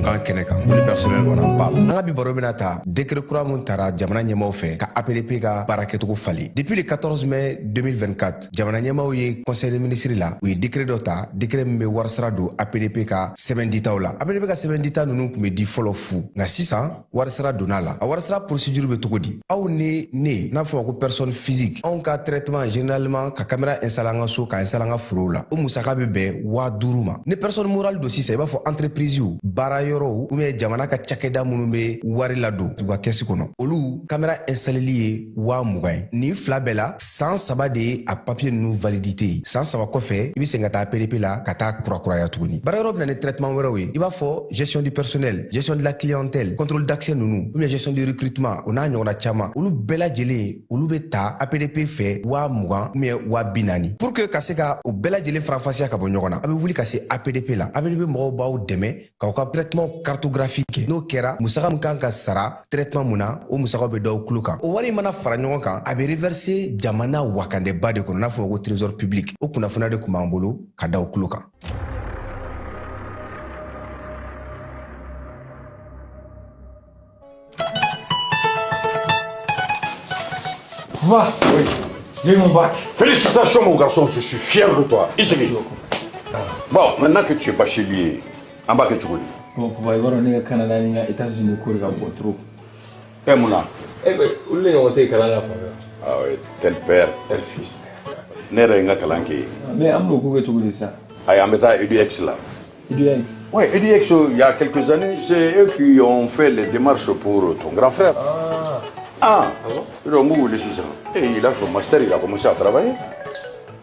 Jɛmukan kɛnɛ kan, Unipersonnel, on en parle. An ka bi baro bɛna ta décret kura mun tara jamana ɲɛmaw fɛ ka APDP ka baara kɛcogo falen. Depuis le 14 mai 2024, jamana ɲɛmaw ye conseil des ministres la, u ye décret dɔ ta, décret min bɛ warisara don APDP ka sɛbɛn ditaw la. APDP ka sɛbɛn dita ninnu tun bɛ di fɔlɔ fu, nka sisan warisara donna la. A warisara procédure bɛ cogo di? Aw ni ne n'a fɔ ma ko personne physique, anw ka traitement, généralement ka caméra installer an ka so, ka installer an ka forow la, o musaka bɛ bɛn 5000 ma. Ni personne morale don sisan, i b'a fɔ entreprise, baara yɔrɔw ou bien jamana ka cakɛda minnu bɛ wari ladon u ka kɛsi kɔnɔ, olu caméra installeli ye 20 000 ye. Nin fila bɛɛ la, san 3 de ye a papier ninnu validité ye. San 3 kɔfɛ, i bɛ segin ka taa APDP la ka taa kurakuraya tuguni. Baara yɔrɔ bɛ na ni traitement wɛrɛw ye, i b'a fɔ gestion du personnel, gestion de la clientèle, contrôle d'accès ninnu, ou bien gestion du recrutement, o n'a ɲɔgɔnna caman. Olu bɛɛ lajɛlen, olu bɛ ta APDP fɛ 20 000 ou bien 40 000. Pour que ka se ka o bɛɛ lajɛlen faranfasiya ka bɔ ɲɔgɔn na, a bɛ wuli ka se APDP la. APDP mɔgɔw b'aw dɛmɛ k'aw ka traitement cartographie kɛ. N'o kɛra, musaka min kan ka sara traitement mun na, o musakaw bɛ d'aw tulo kan. O wari mana fara ɲɔgɔn kan, a bɛ reverser jamana wakandeba de kɔnɔ, n'a fɔ ko trésor public. O kunnafoniya de tun b'an bolo ka da aw tulo kan. Va. Oui. J'ai eu mon bac. Félicitations, mon garçon, je suis fier de toi. Isigi. Bon, maintenant que tu es bachelier, an b'a kɛ cogo di? Bon, papa, i b'a dɔn ne ka Canada ni n ka États-Unis ko de ka bon trop. E mun na? Eh ben, olu de ɲɔgɔn tɛ yen kalan na fan fɛ. Ah oui, tel père, tel fils. Ne yɛrɛ ye n ka kalan kɛ yen. Mais an bɛn'o ko kɛ cogo di sisan? Ayi, an bɛ taa EDUX la. EDUX. Oui, EDUX, il y a quelques années, c'est eux qui ont fait les démarches pour ton grand frère. Ah. Ah, Ah bon? Ils ont wele sisan. Et il a son master, il a commencé à travailler.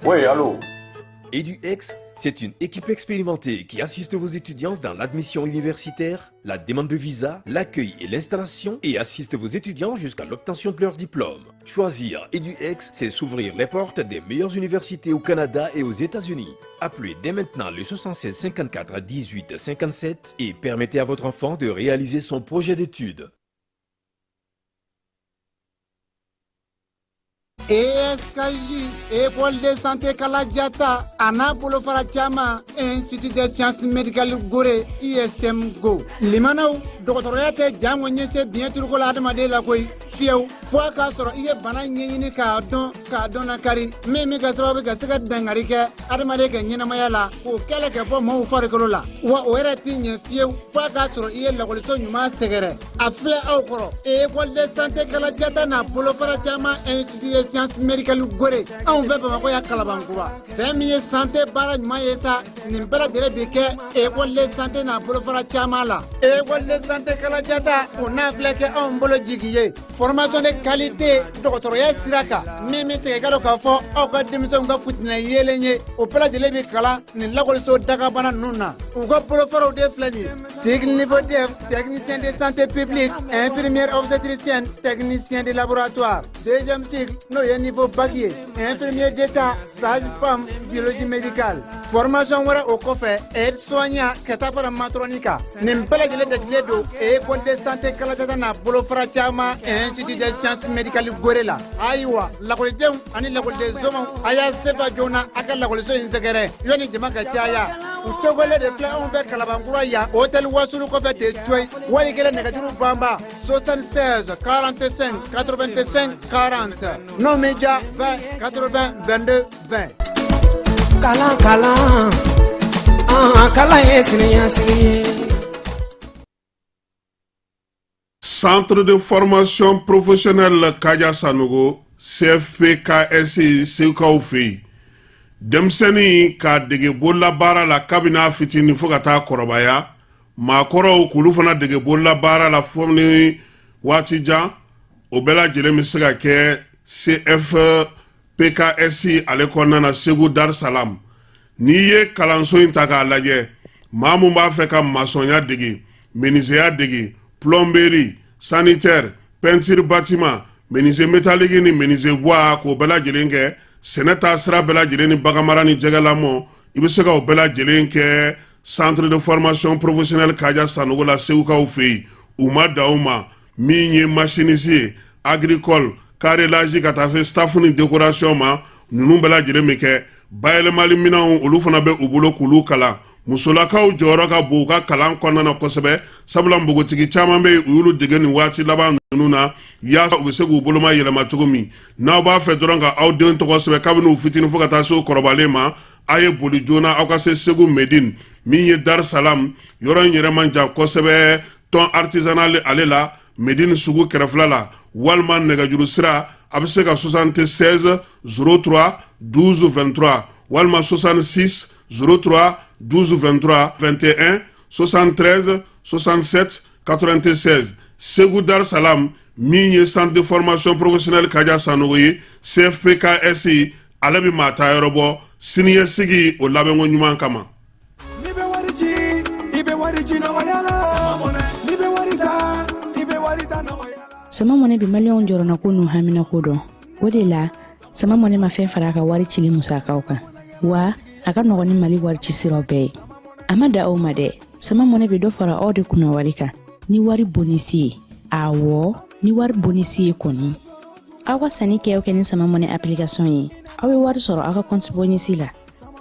Oui, allô? EduX, c'est une équipe expérimentée qui assiste vos étudiants dans l'admission universitaire, la demande de visa, l'accueil et l'installation et assiste vos étudiants jusqu'à l'obtention de leur diplôme. Choisir EduX, c'est s'ouvrir les portes des meilleures universités au Canada et aux États-Unis. Appelez dès maintenant le 76 54 18 57 et permettez à votre enfant de réaliser son projet d'études. ESKJ, École de santé Kaladiata, a n'a bolofara caman, Institut des sciences médicales Gore, ISM Go. Limanaw, dɔgɔtɔrɔya tɛ jango ɲɛse biɲɛ turuko la adamaden la koyi fiyewu, fo a k'a sɔrɔ i ye bana ɲɛɲini k'a dɔn, k'a dɔn nakari min bɛ kɛ sababu ka se ka dangari kɛ adamaden ka ɲɛnamaya la, k'o kɛlɛ kɛ bɔ maaw farikolo la. Wa o yɛrɛ tɛ ɲɛ fiyewu fo a k'a sɔrɔ i ye lakɔliso ɲuman sɛgɛrɛ. A filɛ aw kɔrɔ, École de santé Kaladiata n'a bolofara caman, Institut des sciences médicales Gore, anw fɛ Bamakɔ yan Kalabankura. Fɛn min ye santé baara ɲuman ye sa, nin bɛɛ lajɛlen bi kɛ école de santé n'a bolofara caman la. École de santé Kaladiata, o n'a filɛ kɛ anw bolo jigi ye formation de qualité dɔgɔtɔrɔya sira kan, min bɛ segin ka dɔn k'a fɔ aw ka denmisɛnw ka futinɛ yeelen ye, o bɛɛ lajɛlen bi kalan nin lakɔliso dagabana ninnu na. U ka bolofaraw de filɛ nin ye: cycle niveau DEF, technicien de santé publique, infirmière obstétricienne, technicien de laboratoire; deuxième cycle, n'o ye niveau bac ye, infirmier d'état, sage femme, biologie médicale. Formation wɛrɛ o kɔfɛ, aide soignant, ka taa fara matron kan. Nin bɛɛ lajɛlen dasigilen don école de santé Kaladiata n'a bolofara caman, Institut des sciences médicales Gore la. Ayiwa, lakɔlidenw ani lakɔliden somaw, a y'a sefa joona a ka lakɔliso in sɛgɛrɛ yanni jama ka caya. U cogolen de filɛ anw fɛ Kalabankura yan, hôtel Wasulu kɔfɛ ten coyi. Wali kɛlɛ nɛgɛjuru banba 76 45 85 40, n'o min ja 20 80 22 20. Kalan, kalan, an kalan ye siniɲɛsigi ye. Centre de formation professionnelle Kaja Sanogo, CFPKS, Segukaw fɛ yen, denmisɛnnin k'a dege bololabaara la kabini a fitinin fo ka taa kɔrɔbaya, maakɔrɔw k'olu fana dege bololabaara la fo ni waati jan, o bɛɛ lajɛlen bɛ se ka kɛ CFPKS ale kɔnɔna na Segu Dar Salam. N'i ye kalanso in ta k'a lajɛ, maa mun b'a fɛ ka masɔnya dege, menuisier dege, plomberie, sanitaire, peinture bâtiment, menuisier métallique ni menuisier bois, k'o bɛɛ lajɛlen kɛ, sɛnɛ taa sira bɛɛ lajɛlen ni baganmara ni jɛgɛlamɔ, i bɛ se ka o bɛɛ lajɛlen kɛ centre de formation professionnelle Kaja Sanogo la Segukaw fɛ yen. U ma dan o ma, min ye machiniste ye, agricole, carrelage, ka taa se staff ni décoration ma, ninnu bɛɛ lajɛlen bɛ kɛ. Bayɛlɛmali minɛnw, olu fana bɛ u bolo k'olu kalan. Musolakaw jɔyɔrɔ ka bon u ka kalan kɔnɔna na kosɛbɛ, sabula npogotigi caman bɛ yen, u y'olu dege nin waati laban ninnu na yaasa u bɛ se k'u boloma yɛlɛma cogo min. N'aw b'a fɛ dɔrɔn ka aw den tɔgɔ sɛbɛn kabini u fitinin fo ka taa se u kɔrɔbalen ma, a ye boli joona aw ka se Segu Medine min ye Dar Salam yɔrɔ in yɛrɛ man jan kosɛbɛ, thon artisanal ale la Medine sugu kɛrɛfɛla la, walima nɛgɛjuru sira a bɛ se ka 76 03 12 23 walima 66 03 12 23 21 73 67 96. Segu Dar Salam min ye centre de formation professionnelle Kaja Sanogo ye, CFPKS, ale bɛ maa ta yɔrɔ bɔ siniɲɛsigi o labɛnko ɲuman kama. N'i bɛ wari ci, i bɛ wari ci nɔgɔya la. N'i bɛ wari ta, i bɛ wari ta nɔgɔya la. Sama Mɔnɛ bɛ maliyɛnw jɔrɔnako n'u haminako dɔn. O de la, Sama Mɔnɛ ma fɛn fara a ka wari cili musakaw kan, wa a ka nɔgɔn ni Mali wari ci siraw bɛɛ ye. A ma da o ma dɛ, Sama Mɔnɛ bɛ dɔ fara aw de kunna wari kan ni wari bonisi ye. Awɔ, ni wari bonisi ye kɔni. Aw ka sanni kɛ o kɛ ni Sama Mɔnɛ application ye, aw bɛ wari sɔrɔ aw ka compte bonisi la.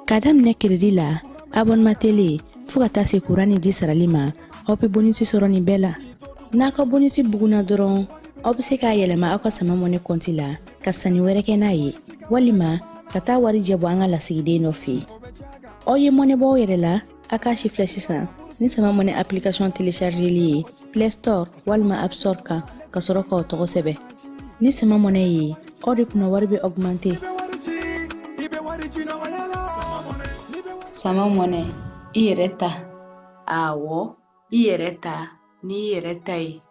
K'a daminɛ crédit la, abonnement télé, fo ka taa se kuran ni ji sarali ma, aw bɛ bonisi sɔrɔ nin bɛɛ la. N'a ka bonisi bugunna dɔrɔn, aw bɛ se k'a yɛlɛma aw ka Sama Mɔnɛ kɔnti la ka sanni wɛrɛ kɛ n'a ye, walima ka taa warijɛ bɔ an ka lasigiden dɔ fɛ yen. Aw ye mɔnɛ bɔ aw yɛrɛ la, a k'a si filɛ sisan ni Sama Mɔnɛ application téléchargeli ye Play Store walima App Store kan, ka sɔrɔ k'aw tɔgɔ sɛbɛn. Ni Sama Mɔnɛ ye, aw de kunna wari bɛ augmenter. Sama Mɔnɛ, i yɛrɛ ta. Awɔ, i yɛrɛ ta n'i yɛrɛ ta ye.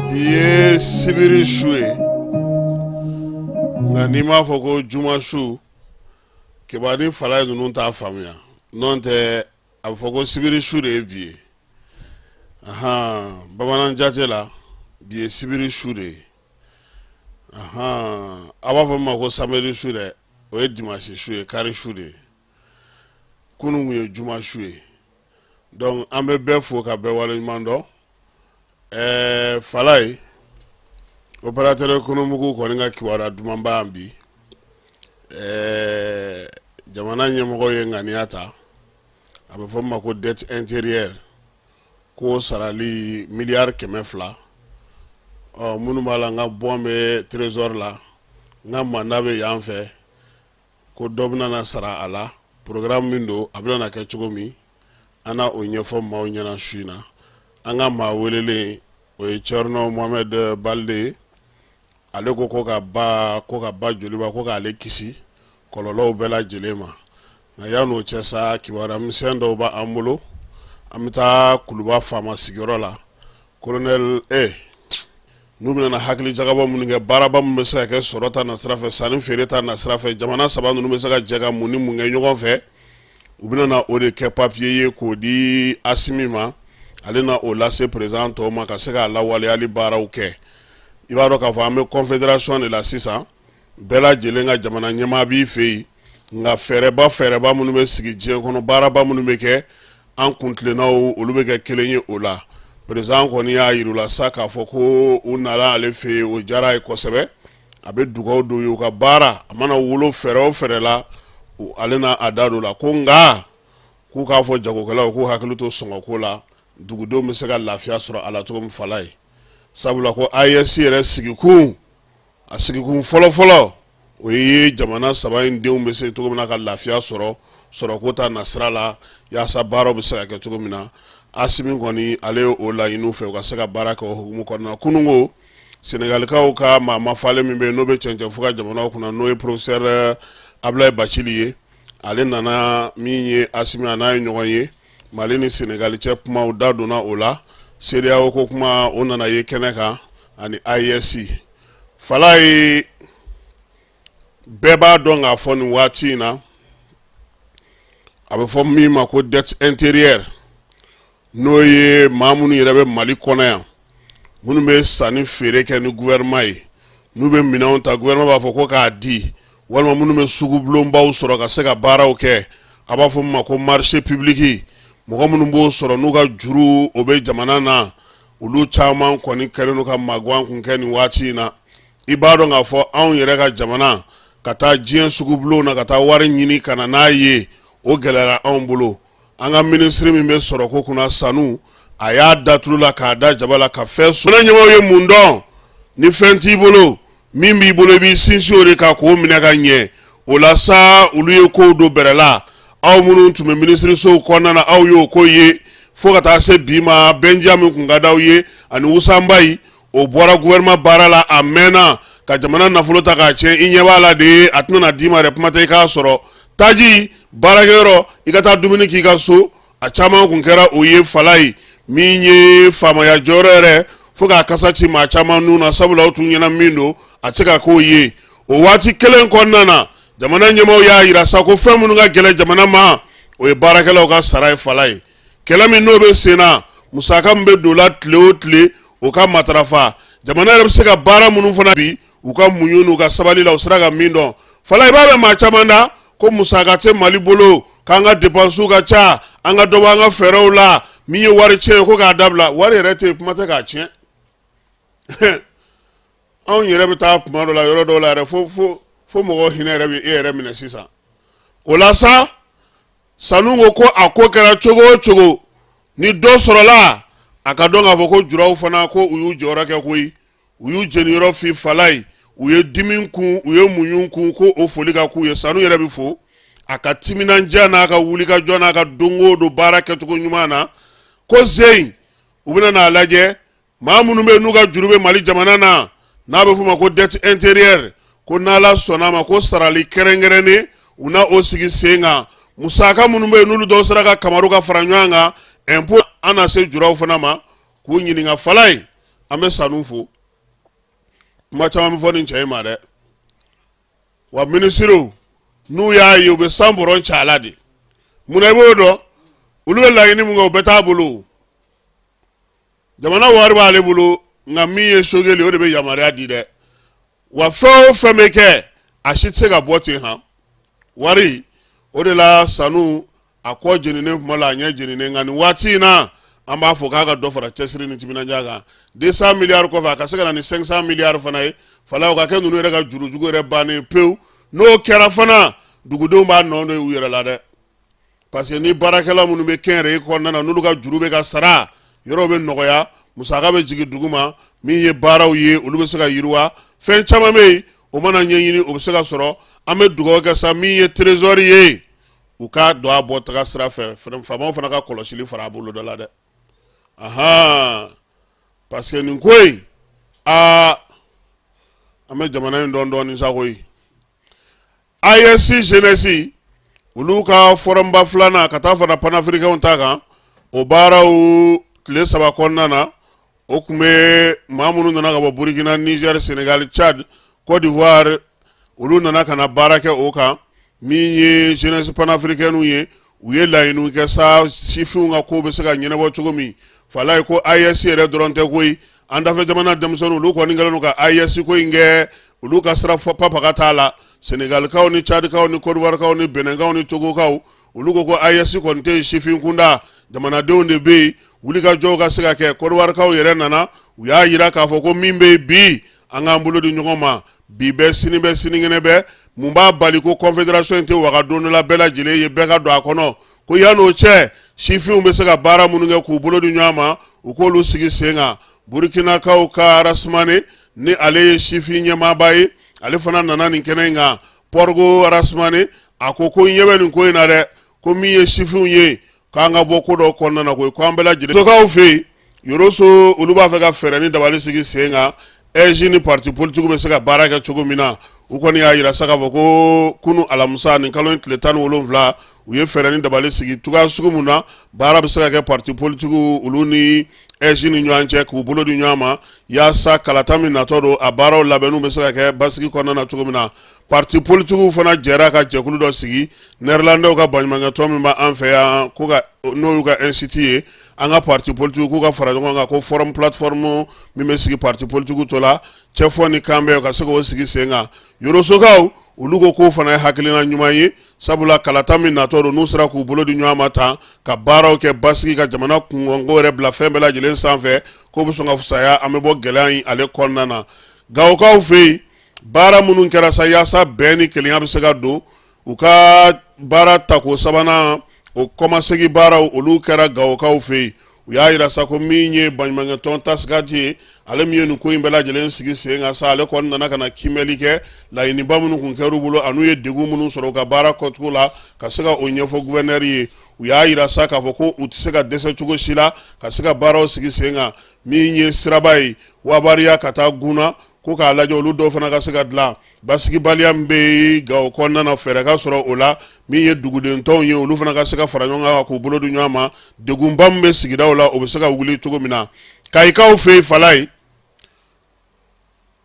Bi ye sibiri su ye, nka n'i m'a fɔ ko juma su, Keba ni Falaye ninnu t'a faamuya. N'o tɛ, a bɛ fɔ ko sibiri su de ye bi ye. Ahan, bamanan jate la, bi ye sibiri su de ye. Ahan, a b'a fɔ min ma ko samedi su dɛ, o ye dimanche su ye, kari su de ye. Kunun tun ye juma su ye. Donc an bɛ bɛɛ fo ka bɛɛ waleɲuman dɔn. Ɛɛ Falaye, opérateur économique kɔni ka kibaruya duman b'a yan bi. Ɛɛ jamana ɲɛmɔgɔ ye ŋaniya ta, a bɛ fɔ min ma ko dette intérieure, ko sarali miliyari 200. Ɔ minnu b'a la n ka bon bɛ trésor la, n ka mandat bɛ yan fɛ, ko dɔ bɛna na sara a la. Programme min don, a bɛna na kɛ cogo min, an na o ɲɛfɔ maaw ɲɛna su in na. An ka maa welelen, o ye Thierno Mohamed Balde ye. Ale ko ko ka ba ko ka ba joliba ko k'ale kisi kɔlɔlɔw bɛɛ lajɛlen ma. Nka yan'o cɛ sa, kibaruya misɛn dɔw b'an bolo. An bɛ taa Kuluba faama sigiyɔrɔ la, colonel e n'u bɛna hakili jagabɔ minnu kɛ, baaraba min bɛ se ka kɛ sɔrɔ ta nasira fɛ, sanni feere ta nasira fɛ, jamana saba ninnu bɛ se ka jɛ ka mun ni mun kɛ ɲɔgɔn fɛ, u bɛna na o de kɛ papiye ye k'o di Asimi ma. Ale na o lase président tɔw ma ka se k'a lawaleyali baaraw kɛ. I b'a dɔn k'a fɔ an bɛ confédération de la sisan, bɛɛ lajɛlen ka jamana ɲɛmaa b'i fɛ yen, nka fɛɛrɛba minnu bɛ sigi diɲɛ kɔnɔ, baaraba minnu bɛ kɛ, an kuntilennaw olu bɛ kɛ kelen ye o la. Président kɔni y'a yir'u la sa k'a fɔ ko u nana ale fɛ yen, o diyara a ye kosɛbɛ. A bɛ dugawu don u ye, u ka baara a mana wolo fɛɛrɛ o fɛɛrɛ la, ale na a da don la. Ko nka k'u k'a fɔ jagokɛlaw k'u hakili to sɔngɔko la, dugudenw bɛ se ka lafiya sɔrɔ a la cogo min. Falaye, sabula ko AES yɛrɛ sigikun, a sigikun fɔlɔfɔlɔ, o ye jamana saba in denw bɛ se cogo min na ka lafiya sɔrɔ sɔrɔko ta nasira la, yaasa baaraw bɛ se ka kɛ cogo min na. Asimi kɔni, ale ye o laɲini fɛ u ka se ka baara kɛ o hukumu kɔnɔna na. Kununko, Senegalikaw ka maa mafalen min bɛ yen, n'o bɛ cɛncɛn fuga jamanaw kunna, n'o ye professeur Ablaye Bacili ye, ale nana min ye Asimi, a n'a ye ɲɔgɔn ye. Mali ni Senegali cɛ kumaw da donna o la, CEDEAO ko kuma o nana ye kɛnɛ kan ani AES. Falaye, bɛɛ b'a dɔn k'a fɔ nin waati in na, a bɛ fɔ min ma ko dette intérieure, n'o ye maa minnu yɛrɛ bɛ Mali kɔnɔ yan, minnu bɛ sanni feere kɛ ni gouvernement ye, n'u bɛ minɛnw ta, gouvernement b'a fɔ ko k'a di, walima minnu bɛ sugubulonbaw sɔrɔ ka se ka baaraw kɛ, a b'a fɔ min ma ko marché public, mɔgɔ minnu b'o sɔrɔ n'u ka juru o bɛ jamana na. Olu caman kɔni kɛlen don ka magan kun kɛ nin waati in na. I b'a dɔn k'a fɔ anw yɛrɛ ka jamana ka taa diɲɛ sugubulonw na ka taa wari ɲini ka na n'a ye, o gɛlɛyara anw bolo. An ka minisiri min bɛ sɔrɔko kunna, Sanu, a y'a da tulu la k'a da jaba la ka fɛn jamana ɲɛmaaw ye mun dɔn? Ni fɛn t'i bolo, min b'i bolo, i b'i sinsin o de kan k'o minɛ ka ɲɛ. O la sa, olu ye kow don bɛrɛ la. Aw minnu tun bɛ minisirisow kɔnɔna na, aw y'o ko ye fo ka taa se bi ma. Bɛnja min tun ka d'aw ye ani Wusanbayi, o bɔra gouvernement baara la, a mɛnna ka jamana nafolo ta k'a tiɲɛ. I ɲɛ b'a la de ye, a tɛna d'i ma yɛrɛ, kuma tɛ i k'a sɔrɔ. Taji baarakɛyɔrɔ, i ka taa dumuni k'i ka so, a caman kun kɛra o ye. Falayi min ye faamaya jɔyɔrɔ yɛrɛ fo k'a kasa ci maa caman nun na, sabula o tun ɲɛna min don, a tɛ se ka k'o ye. O waati kelen kɔnɔna na, jamana ɲɛmaaw y'a yira sa ko fɛn minnu ka gɛlɛn jamana ma, o ye baarakɛlaw ka sara ye. Falayi, kɛlɛ min n'o bɛ sen na, musaka min bɛ don la tile o tile, o ka matarafa. Jamana yɛrɛ bɛ se ka baara minnu fana bi, u ka muɲu n'u ka sabali la, u sera ka min dɔn. Falayi, b'a bɛ maa caman da ko musaka tɛ Mali bolo, k'an ka dépenses ka ca, an ka dɔ bɔ an ka fɛɛrɛw la, min ye wari tiɲɛ ye ko k'a dabila. Wari yɛrɛ tɛ yen, kuma tɛ k'a tiɲɛ. Anw yɛrɛ bɛ taa kuma dɔ la yɔrɔ dɔw la yɛrɛ, fo fo fo mɔgɔ hinɛ yɛrɛ bɛ e yɛrɛ minɛ sisan. O la sa, Sanu ko ko a ko kɛra cogo o cogo, ni dɔ sɔrɔla, a ka dɔn k'a fɔ ko juraw fana ko u y'u jɔyɔrɔ kɛ koyi, u y'u jeniyɔrɔ fin. Falayi, u ye dimi kun, u ye muɲu kun, ko o foli ka k'u ye. Sanu yɛrɛ bɛ fo a ka timinandiya n'a ka wulikajɔ n'a ka don o don baara kɛcogo ɲuman na. Ko zen u bɛna n'a lajɛ, maa minnu bɛ n'u ka juru bɛ Mali jamana na, n'a bɛ f'o ma ko dette intérieure, ko n'Ala sɔnna a ma, ko sarali kɛrɛnkɛrɛnnen u na o sigi sen kan. Musaka minnu bɛ yen, n'olu dɔw sera ka kamaru ka fara ɲɔgɔn kan, impôt, an na se juraw fana ma k'u ɲininka. Falayi, an bɛ Sanu fo. Kuma caman bɛ fɔ nin cɛ in ma dɛ. Wa minisiriw, n'u y'a ye, u bɛ san bɔrɔ cɛ a la de. Munna i b'o dɔn? Olu bɛ laɲini min kɛ, o bɛɛ t'a bolo. Jamana wari b'ale bolo, nka min ye Sogɛli, o de bɛ yamaruya di dɛ. Wa fɛn o fɛn bɛ kɛ, a si tɛ se ka bɔ ten han wari. O de la, Sanu a kɔ jeninen kuma la, a ɲɛ jeninen, nka nin waati in na, an b'a fɔ k'a ka dɔ fara cɛsiri ni timinandiya kan. 200 miliyari kɔfɛ, a ka se ka na ni 500 miliyari fana ye. Falayi, o ka kɛ ninnu yɛrɛ ka jurujugu yɛrɛ bannen pewu. N'o kɛra fana, dugudenw b'a nɔ don u yɛrɛ la dɛ, parce que ni baarakɛla minnu bɛ kɛnyɛrɛye kɔnɔna na, n'olu ka juru bɛ ka sara, yɔrɔ bɛ nɔgɔya, musaka bɛ jigin dugu ma, min ye baaraw ye, olu bɛ se ka yiriwa, fɛn caman bɛ yen, o mana ɲɛɲini, o bɛ se ka sɔrɔ. An bɛ dugawu kɛ sa, min ye trésor ye, u ka don a bɔ taga sira fɛ, faamaw fana ka kɔlɔsili fara a bolo dɔ la dɛ. Ahan, parce que nin ko in, aa, an bɛ jamana in dɔn dɔɔnin sa koyi. AES jeunesse, olu ka forumba filanan ka taa fara panafricainw ta kan, o baaraw tile 3 kɔnɔna na, o tun bɛ maa minnu nana ka bɔ Burukina, Niger, Sénégal, Tchad, Côte d'Ivoire, olu nana ka na baara kɛ o kan. Min ye jeunesse panafricaine ye, u ye laɲiniw kɛ sa, sifinw ka ko bɛ se ka ɲɛnabɔ cogo min. Falayi, ko AES yɛrɛ dɔrɔn tɛ koyi, an dafɛ jamana denmisɛnninw, olu kɔni kɛlen don ka AES ko in kɛ olu ka sira papaga t'a la. Senegalikaw ni Tchadikaw ni Côte d'Ivoirekaw ni Beninkaw ni Togokaw, olu ko ko AES kɔni tɛ yen sifin kunda, jamanadenw de bɛ yen, wulikajɔw ka se ka kɛ. Côte d'Ivoirekaw yɛrɛ nana, u y'a jira k'a fɔ ko min bɛ yen bi, an k'an bolo di ɲɔgɔn ma, bi bɛɛ, sini bɛɛ, sinikɛnɛ bɛɛ. Mun b'a bali ko confédération in tɛ waga don dɔ la, bɛɛ lajɛlen ye, bɛɛ ka don a kɔnɔ? Ko yann'o cɛ, sifinw bɛ se ka baara minnu kɛ k'u bolo di ɲɔgɔn ma, u k'olu sigi sen kan. Burukinakaw ka Arasumani, ni ale ye sifin ɲɛmaaba ye, ale fana nana nin kɛnɛ in kan. Pɔrgo Arasumani, a ko ko ɲɛ bɛ nin ko in na dɛ, ko min ye sifinw ye, k'an ka bɔ ko dɔw kɔnɔna na koyi, ko an bɛɛ lajɛlen. Sokaw fɛ yen, Yoroso, olu b'a fɛ ka fɛɛrɛ ni dabali sigi sen kan, AIGE ni parti politique bɛ se ka baara kɛ cogo min na. U kɔni y'a jira sa k'a fɔ ko kunu alamisa, nin kalo in tile 17, u ye fɛɛrɛ ni dabali sigi cogoya sugu mun na baara bɛ se ka kɛ parti politique olu ni AIGE ni ɲɔgɔn cɛ, k'u bolo di ɲɔgɔn ma, yaasa kalata min natɔ don, a baaraw labɛnniw bɛ se ka kɛ basigi kɔnɔna na cogo min na. Parti politigiw fana jɛra ka jɛkulu dɔ sigi, Néerlandais ka baɲumankɛtɔn min b'an fɛ yan, ko ka n'o y'u ka institut ye, an ka parti politique k'u ka fara ɲɔgɔn kan, ko forum plateforme min bɛ sigi parti politique to la, cɛfɔ ni kanbɛn, ka se k'o sigi sen kan. Yorosokaw, olu ko k'o fana ye hakilina ɲuman ye, sabula kalata min natɔ don, n'u sera k'u bolo di ɲɔgɔn ma tan ka baaraw kɛ basigi, ka jamana kunkanko yɛrɛ bila fɛn bɛɛ lajɛlen sanfɛ. k'o bɛ sɔn ka fisaya, an bɛ bɔ gɛlɛya in ale kɔnɔna na. Gawokaw fɛ yen, baara minnu kɛra sa yaasa bɛn ni kelenya bɛ se ka don u ka baara tako sabanan, o kɔmasegin baaraw, olu kɛra Gawokaw fɛ yen. U y'a yira sa ko min ye baɲumankɛtɔn TASCAT ye, ale min ye nin ko in bɛɛ lajɛlen sigi sen kan sa, ale kɔni nana ka na kiimɛli kɛ laɲiniba minnu kun kɛr'u bolo an'u ye degun minnu sɔrɔ u ka baara kɛcogo la, ka se ka o ɲɛfɔ guvɛnɛri ye. U y'a yira sa k'a fɔ ko u tɛ se ka dɛsɛ cogo si la ka se ka baaraw sigi sen kan. Min ye siraba ye Wabariya ka taa Guna, ko k'a lajɛ olu dɔw fana ka se ka dilan. Basigibaliya min bɛ Gawo kɔnɔna na, fɛɛrɛ ka sɔrɔ o la. Min ye duguden tɔnw ye, olu fana ka se ka fara ɲɔgɔn kan k'u bolo di ɲɔgɔn ma, degunba min bɛ sigidaw la, o bɛ se ka wuli cogo min na. Kayikaw fɛ yen, Falaye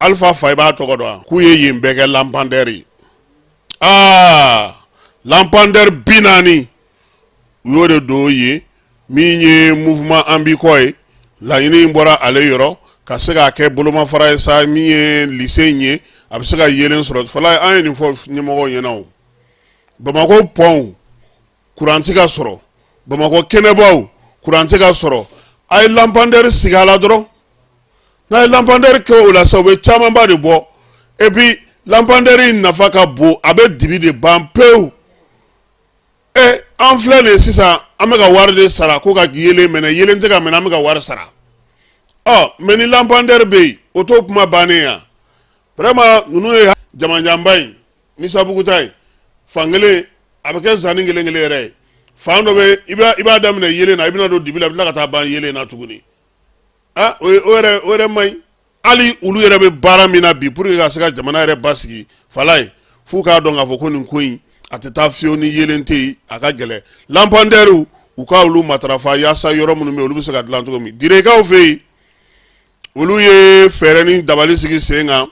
Alifa Fa, i b'a tɔgɔ dɔn, k'u ye yen bɛɛ kɛ lampadaire ye. Aa, lampadaire 40, u y'o de don yen. Min ye mouvement An b'i kɔ ye, laɲini in bɔra ale yɔrɔ ka se k'a kɛ bolomafara ye sa. Min ye lycée in ye, a bɛ se ka yeelen sɔrɔ. Falaye, an ye nin fɔ ɲɛmɔgɔw ɲɛna. O Bamakɔ pɔnw, kuran tɛ ka sɔrɔ. Bamakɔ kɛnɛbaw, kuran tɛ ka sɔrɔ. A ye lampadaire sigi a la dɔrɔn. N'a ye lampadaire kɛ o la sa, u bɛ camanba de bɔ. Et puis lampadaire in nafa ka bon, a bɛ dibi de ban pewu. Ɛ, an filɛ nin ye sisan, an bɛ ka wari de sara ko ka yeelen mɛnɛ. Yeelen tɛ ka mɛnɛ, an bɛ ka wari sara. Ɔ, mais ni lampadaire bɛ yen, o t'o kuma bannen yan. Vraiment, ninnu ye jamanjanba in Misabugu ta ye, fankelen a bɛ kɛ zanni kelen kelen yɛrɛ ye. Fan dɔ bɛ, i b'a daminɛ yeelen na, i bɛna don dibi la, i bɛ tila ka taa ban yeelen na tuguni. Ah, o yɛrɛ man ɲi. Hali olu yɛrɛ bɛ baara min na bi pour que ka se ka jamana yɛrɛ basigi, Falaye, f'u k'a dɔn k'a fɔ ko nin ko in, a tɛ taa fiyewu ni yeelen tɛ yen, a ka gɛlɛn. Lampadaires, u ka olu matarafa yaasa yɔrɔ minnu bɛ yen, olu bɛ se ka dilan cogo min. Direkaw fɛ yen, olu ye fɛɛrɛ ni dabali sigi sen kan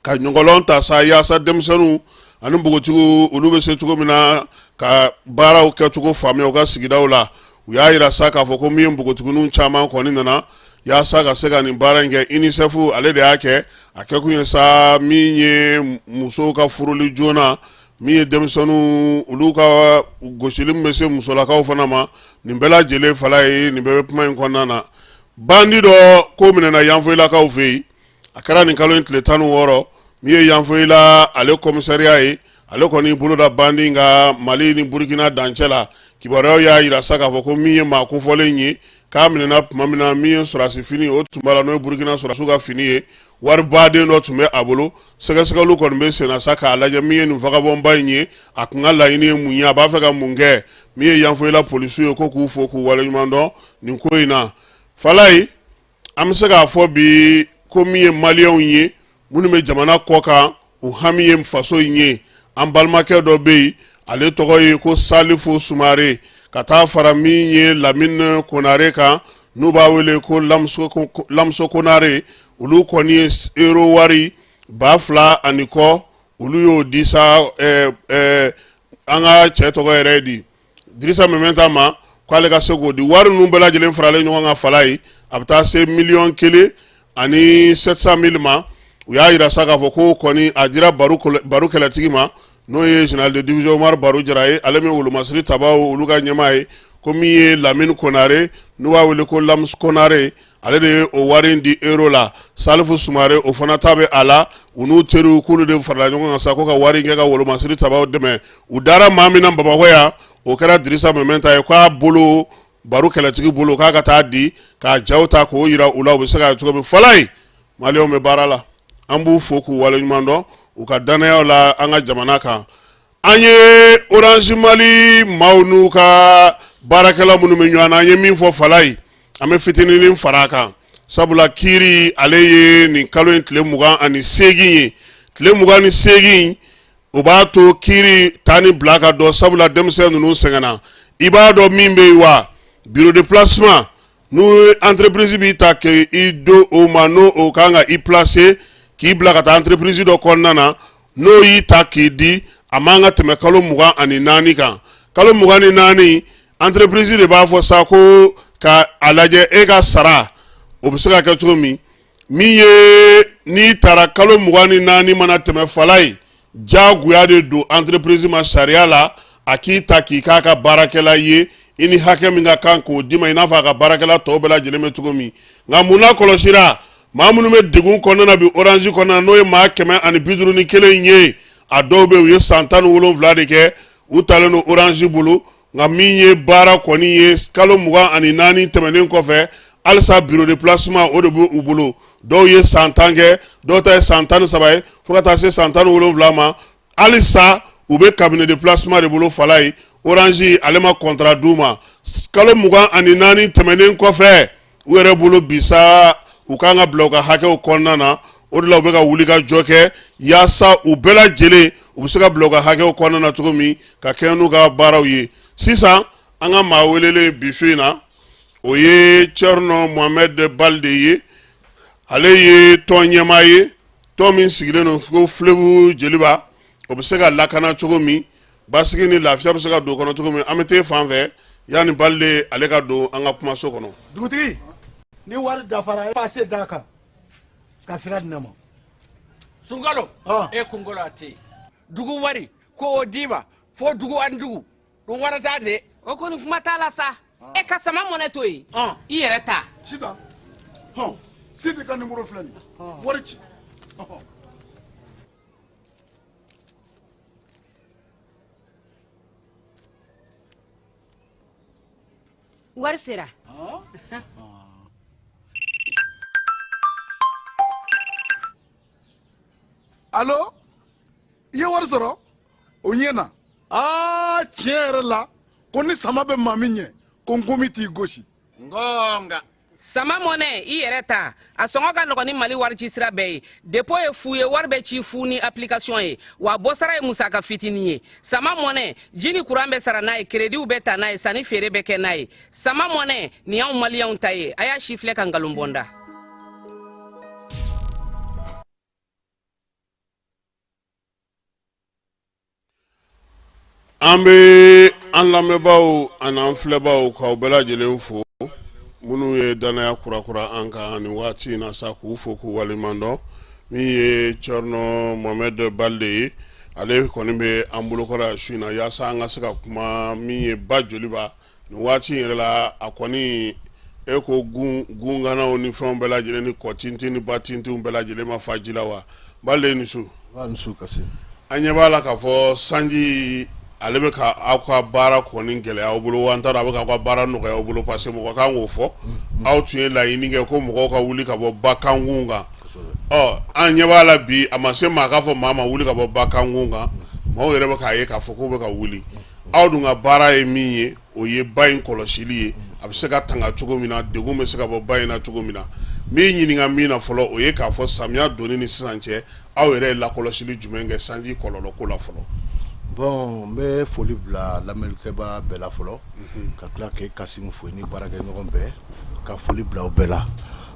ka ɲɔgɔlɔn ta sa yaasa denmisɛnninw ani npogotigiw, olu bɛ se cogo min na ka baaraw kɛcogo faamuya u ka sigidaw la. U y'a yira sa k'a fɔ ko min ye npogotigininw caman kɔni nana yaasa ka se ka nin baara in kɛ. UNICEF, ale de y'a kɛ. A kɛkun ye sa min ye musow ka furuli joona, min ye denmisɛnninw olu ka gosili min bɛ se musolakaw fana ma, nin bɛɛ lajɛlen, Falaye, nin bɛɛ bɛ kuma in kɔnɔna na. Bandi dɔ ko minɛna Yanfoyilakaw fɛ yen. A kɛra nin kalo in tile 16. Min ye Yanfoyila ale commissariat ye, ale kɔni bolo da bandi ka Mali ni Burukina dancɛ la. Kibaruyaw y'a yira sa k'a fɔ ko min ye maa kofɔlen ye, k'a minɛna tuma min na, min ye sɔrɔdasi fini, o tun b'a la, n'o ye Burukina sɔrɔdasiw ka fini ye. Waribaden dɔ tun bɛ a bolo. Sɛgɛsɛgɛliw kɔni bɛ senna sa k'a lajɛ min ye nin vagabondba in ye, a kun ka laɲini ye mun ye, a b'a fɛ ka mun kɛ. Min ye Yanfoyila polisiw ye, ko k'u fo k'u waleɲuman dɔn nin ko in na. Falaye, an bɛ se k'a fɔ bi ko min ye maliyɛnw ye minnu bɛ jamana kɔ kan, u hami ye faso in ye. An balimakɛ dɔ bɛ yen, ale tɔgɔ ye ko Salifu Sumare, ka taa fara min ye Lamine Konare kan, n'u b'a wele ko Lamuso Konare. Olu kɔni ye euro wari 2000 ani kɔ, olu y'o di sa an ka cɛ tɔgɔ yɛrɛ di Dirisa Mɛmɛnta ma, k'ale ka se k'o di. Wari ninnu bɛɛ lajɛlen faralen ɲɔgɔn kan, Falaye, a bɛ taa se 1 700 000 ma. U y'a yira sa k'a fɔ ko kɔni a dira Baru kɛlɛtigi ma, n'o ye général de division Umaru Baru Jara ye, ale min wolomasiri tabaw olu ka ɲɛmaa ye. Ko min ye Lamine Konare, n'u b'a wele ko Lamus Konare, ale de ye o wari in di euro la. Salifu Sumare, o fana ta bɛ a la. U n'u teriw, k'olu de farala ɲɔgɔn kan sa ko ka wari in kɛ ka wolomasiri tabaw dɛmɛ. U dara maa min na Bamakɔ yan, o kɛra Dirisa Mɛmɛnta ye, k'a bolo Baru kɛlɛtigi bolo, k'a ka taa di k'a jaw ta k'o yira u la, u bɛ se ka cogo min. Falaye, maliyɛnw bɛ baara la, an b'u fo k'u waleɲuman dɔn u ka dannayaw la an ka jamana kan. An ye Orange Mali maaw n'u ka baarakɛla minnu bɛ ɲɔgɔn na, an ye min fɔ, Falaye, an bɛ fitininin fara a kan, sabula kiiri ale ye nin kalo in tile 28 ye. Tile 28, o b'a to kiiri taa ni bila ka dɔn, sabula denmisɛn ninnu sɛgɛnna. I b'a dɔn min bɛ yen wa, bureau de placement, n'u entreprise b'i ta k'i don o ma, n'o o kan ka i placer k'i bila ka taa entreprise dɔ kɔnɔna na, n'o y'i ta k'i di, a man ka tɛmɛ kalo 24 kan. Kalo 24, entreprise de b'a fɔ sa ko ka a lajɛ e ka sara o bɛ se ka kɛ cogo min. Min ye n'i taara, kalo 24 mana tɛmɛ, Falaye, jagoya de don entreprise ma sariya la a k'i ta k'i k'a ka baarakɛla ye. I ni hakɛ min ka kan k'o d'i ma i n'a fɔ a ka baarakɛla tɔw bɛɛ lajɛlen bɛ cogo min. Nka mun na kɔlɔsira maa minnu bɛ degun kɔnɔna na bi Orange kɔnɔna na, n'o ye maa 151 ye, a dɔw bɛ yen u ye san 17 de kɛ u talen don Orange bolo. Nka min ye baara kɔni ye, kalo 24 tɛmɛnen kɔfɛ, halisa bureau de placement o de bɛ u bolo. Dɔw ye san 10 kɛ, dɔw ta ye san 13 ye, fo ka taa se san 17 ma, halisa u bɛ cabinet de placement de bolo. Falaye, Orange ale ma contrat d'u ma. Kalo 24 tɛmɛnen kɔfɛ, u yɛrɛ bolo bi sa u kan ka bila u ka hakɛw kɔnɔna na. O de la u bɛ ka wuli ka jɔ kɛ yaasa u bɛɛ lajɛlen u bɛ se ka bila u ka hakɛw kɔnɔna na cogo min, ka kɛɲɛ n'u ka baaraw ye. Sisan an ka maa welelen bi su in na, o ye Thierno Mohamed Balde ye. Ale ye tɔn ɲɛmaa ye, tɔn min sigilen don ko Fleuve Joliba, o bɛ se ka lakana cogo min, basigi ni lafiya bɛ se ka don kɔnɔ cogo min. An bɛ t'e fan fɛ yanni Balde ale ka don an ka kumaso kɔnɔ. Dugutigi, ni wari dafara, pase d'a kan ka sira di ne ma. Sunkalo, e kunkolo a tɛ yen. Dugu wari ko o d'i ma fo dugu ani dugu dun wara t'a de. O kɔni kuma t'a la sa. E ka sama mɔnɛ to yen, i yɛrɛ ta. Sitan, hɔn, Sidi ka nimoro filɛ nin ye, wari ci. Wari sera. Alo, i ye wari sɔrɔ? O ɲɛna. Aa, tiɲɛ yɛrɛ la, ko ni sama bɛ maa min ɲɛ, ko nkomi t'i gosi. Ngonga. Sama mɔnɛ, i yɛrɛ ta, a sɔngɔ ka nɔgɔn ni Mali warici sira bɛɛ ye. Dépôt ye fu ye, wari bɛ ci fu ni application ye, wa bɔsara ye musaka fitinin ye. Sama mɔnɛ, ji ni kuran bɛ sara n'a ye, kerediw bɛ ta n'a ye, sanni feere bɛ kɛ n'a ye. Sama mɔnɛ nin y'anw maliyɛnw ta ye. A y'a si filɛ ka nkalon bɔ n da. An bɛ an lamɛnbaaw ani an filɛbaaw k'aw bɛɛ lajɛlen fo, minnu ye dannaya kurakura an kan nin waati in na sa, k'u fo k'u waleɲuman dɔn. Min ye Thierno Mohamed Balde ye, ale kɔni bɛ an bolokɔrɔ yan su in na yaasa an ka se ka kuma min ye ba Joliba nin waati in yɛrɛ la. A kɔni e ko gunganaw ni fɛnw bɛɛ lajɛlen ni kɔ tintin ni ba tintinw bɛɛ lajɛlen ma fa ji la wa. Balde, ni su. An ɲɛ b'a la k'a fɔ sanji ale bɛ ka aw ka baara kɔni gɛlɛya aw bolo wa, n t'a dɔn a bɛ k'aw ka baara nɔgɔya aw bolo, parce que mɔgɔ kan k'o fɔ. Aw tun ye laɲini kɛ ko mɔgɔw ka wuli ka bɔ ba kankun kan. Ɔ, an ɲɛ b'a la bi, a ma se maa k'a fɔ maa ma wuli ka bɔ ba kankun kan, maaw yɛrɛ bɛ k'a ye k'a fɔ k'u bɛ ka wuli. Aw dun ka baara ye min ye, o ye ba in kɔlɔsili ye, a bɛ se ka tanga cogo min na, degun bɛ se ka bɔ ba in na cogo min na. N b'i ɲininka min na fɔlɔ, o ye k'a fɔ samiya donni ni sisan cɛ, aw yɛrɛ ye lakɔlɔsili jumɛn kɛ sanji kɔlɔlɔ ko la fɔlɔ? Bon, n bɛ foli bila lamɛnnikɛbaga bɛɛ la fɔlɔ, ka tila k'e Kasimu fo ni baarakɛɲɔgɔn bɛɛ, ka foli bila aw bɛɛ la.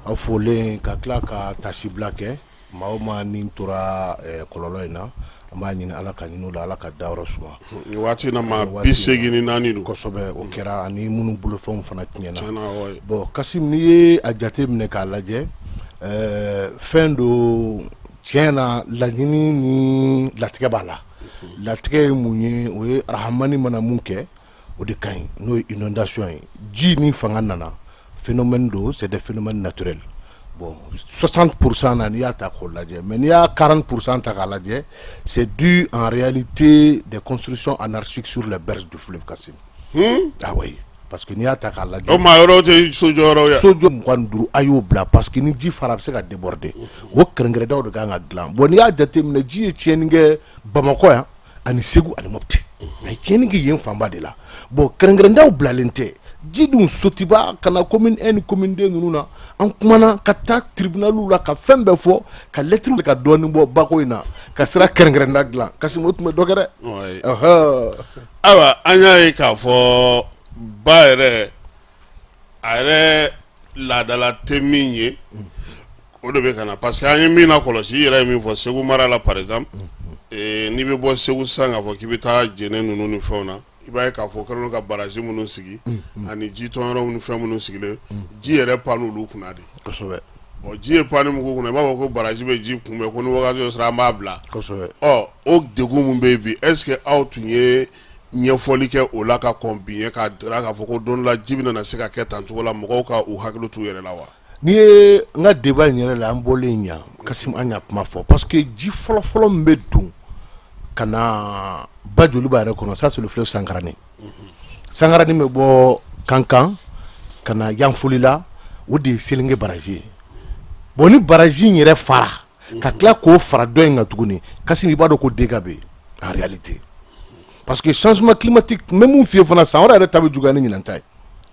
Aw folen, ka tila ka taasibila kɛ maa o maa ni tora kɔlɔlɔ in na, an b'a ɲini Ala ka ɲini la, Ala ka dayɔrɔ suma. Nin waati in na, maa 84 don. Kosɛbɛ, o kɛra, ani minnu bolofɛnw fana tiɲɛna. Bon Kasimu, n'i ye a jate minɛ k'a lajɛ, fɛn don tiɲɛ na, laɲini ni latigɛ b'a la. Latigɛ ye mun ye? O ye Arahamani mana mun kɛ, o de ka ɲi, n'o ye inondation ye. Ji ni fanga nana, phénomène don, c'est des phénomènes naturels. Bon, 60% na, n'i y'a ta k'o lajɛ, mais n'i y'a 40% ta k'a lajɛ, c'est dû en réalité des constructions anarchiques sur les berges du fleuve, Kassim. Ah oui, parce que n'i y'a ta k'a lajɛ. O maa yɔrɔw tɛ sojɔyɔrɔw ye. Sojɔ 25, a y'o bila, parce que ni ji fara, a bɛ se ka déborder. O kɛrɛnkɛrɛndaw de kan ka dilan. Bon, n'i y'a jateminɛ, ji ye tiɲɛni kɛ Bamakɔ yan ani Segu ani Mopti, a ye tiɲɛni kɛ yen fanba de la. Bon, kɛrɛnkɛrɛndaw bilalen tɛ. Ji dun sotiba ka na commune 1 ni commune 2 ninnu na. An kumana ka taa tribunal la, ka fɛn bɛɛ fɔ, ka lettre ka dɔɔnin bɔ bako in na, ka sira kɛrɛnkɛrɛnda dilan. Kasimu, o tun bɛ dɔ kɛ dɛ. Ayiwa, an y'a ye k'a fɔ ba yɛrɛ, a yɛrɛ laadala tɛ min ye, o de bɛ ka na, parce que an ye min na kɔlɔsi, i yɛrɛ ye min fɔ Segu mara la par exemple, n'i bɛ bɔ Segu sisan k'a fɔ k'i bɛ taa Jɛnɛ ninnu ni fɛnw na, i b'a ye k'a fɔ kɛlen don ka barrage minnu sigi ani jitɔnyɔrɔ ni fɛn minnu sigilen, ji yɛrɛ pan olu kunna de. Kosɛbɛ. Bon, ji ye panni min k'u kunna, i b'a fɔ ko barrage bɛ ji kunbɛn, ko ni wagati dɔ sera an b'a bila. Ɔ, o degun min bɛ yen bi, est ce que aw tun ye ɲɛfɔli kɛ o la ka kɔn bi ɲɛ, k'a jira k'a fɔ ko don dɔ la ji bɛna se ka kɛ tan cogo la, mɔgɔw ka u hakili t'u yɛrɛ la wa? N'i ye n ka débat in yɛrɛ la, an bɔlen yan, Kasim, an y'a kuma fɔ parce que ji fɔlɔfɔlɔ min bɛ don ka na ba Joliba yɛrɛ kɔnɔ, ça c'est le fleuve Sankarani. Sankarani bɛ bɔ Kankan ka na Yanfolila, o de ye Selinge barrage ye. Bon, ni barrage in yɛrɛ fara ka tila k'o fara dɔ in kan tuguni, Kasim, i b'a dɔn ko dégâts bɛ yen en réalité, parce que changement climatique, n bɛ mun f'i ye fana, san wɛrɛ yɛrɛ ta bɛ juguya ni ɲinan ta ye.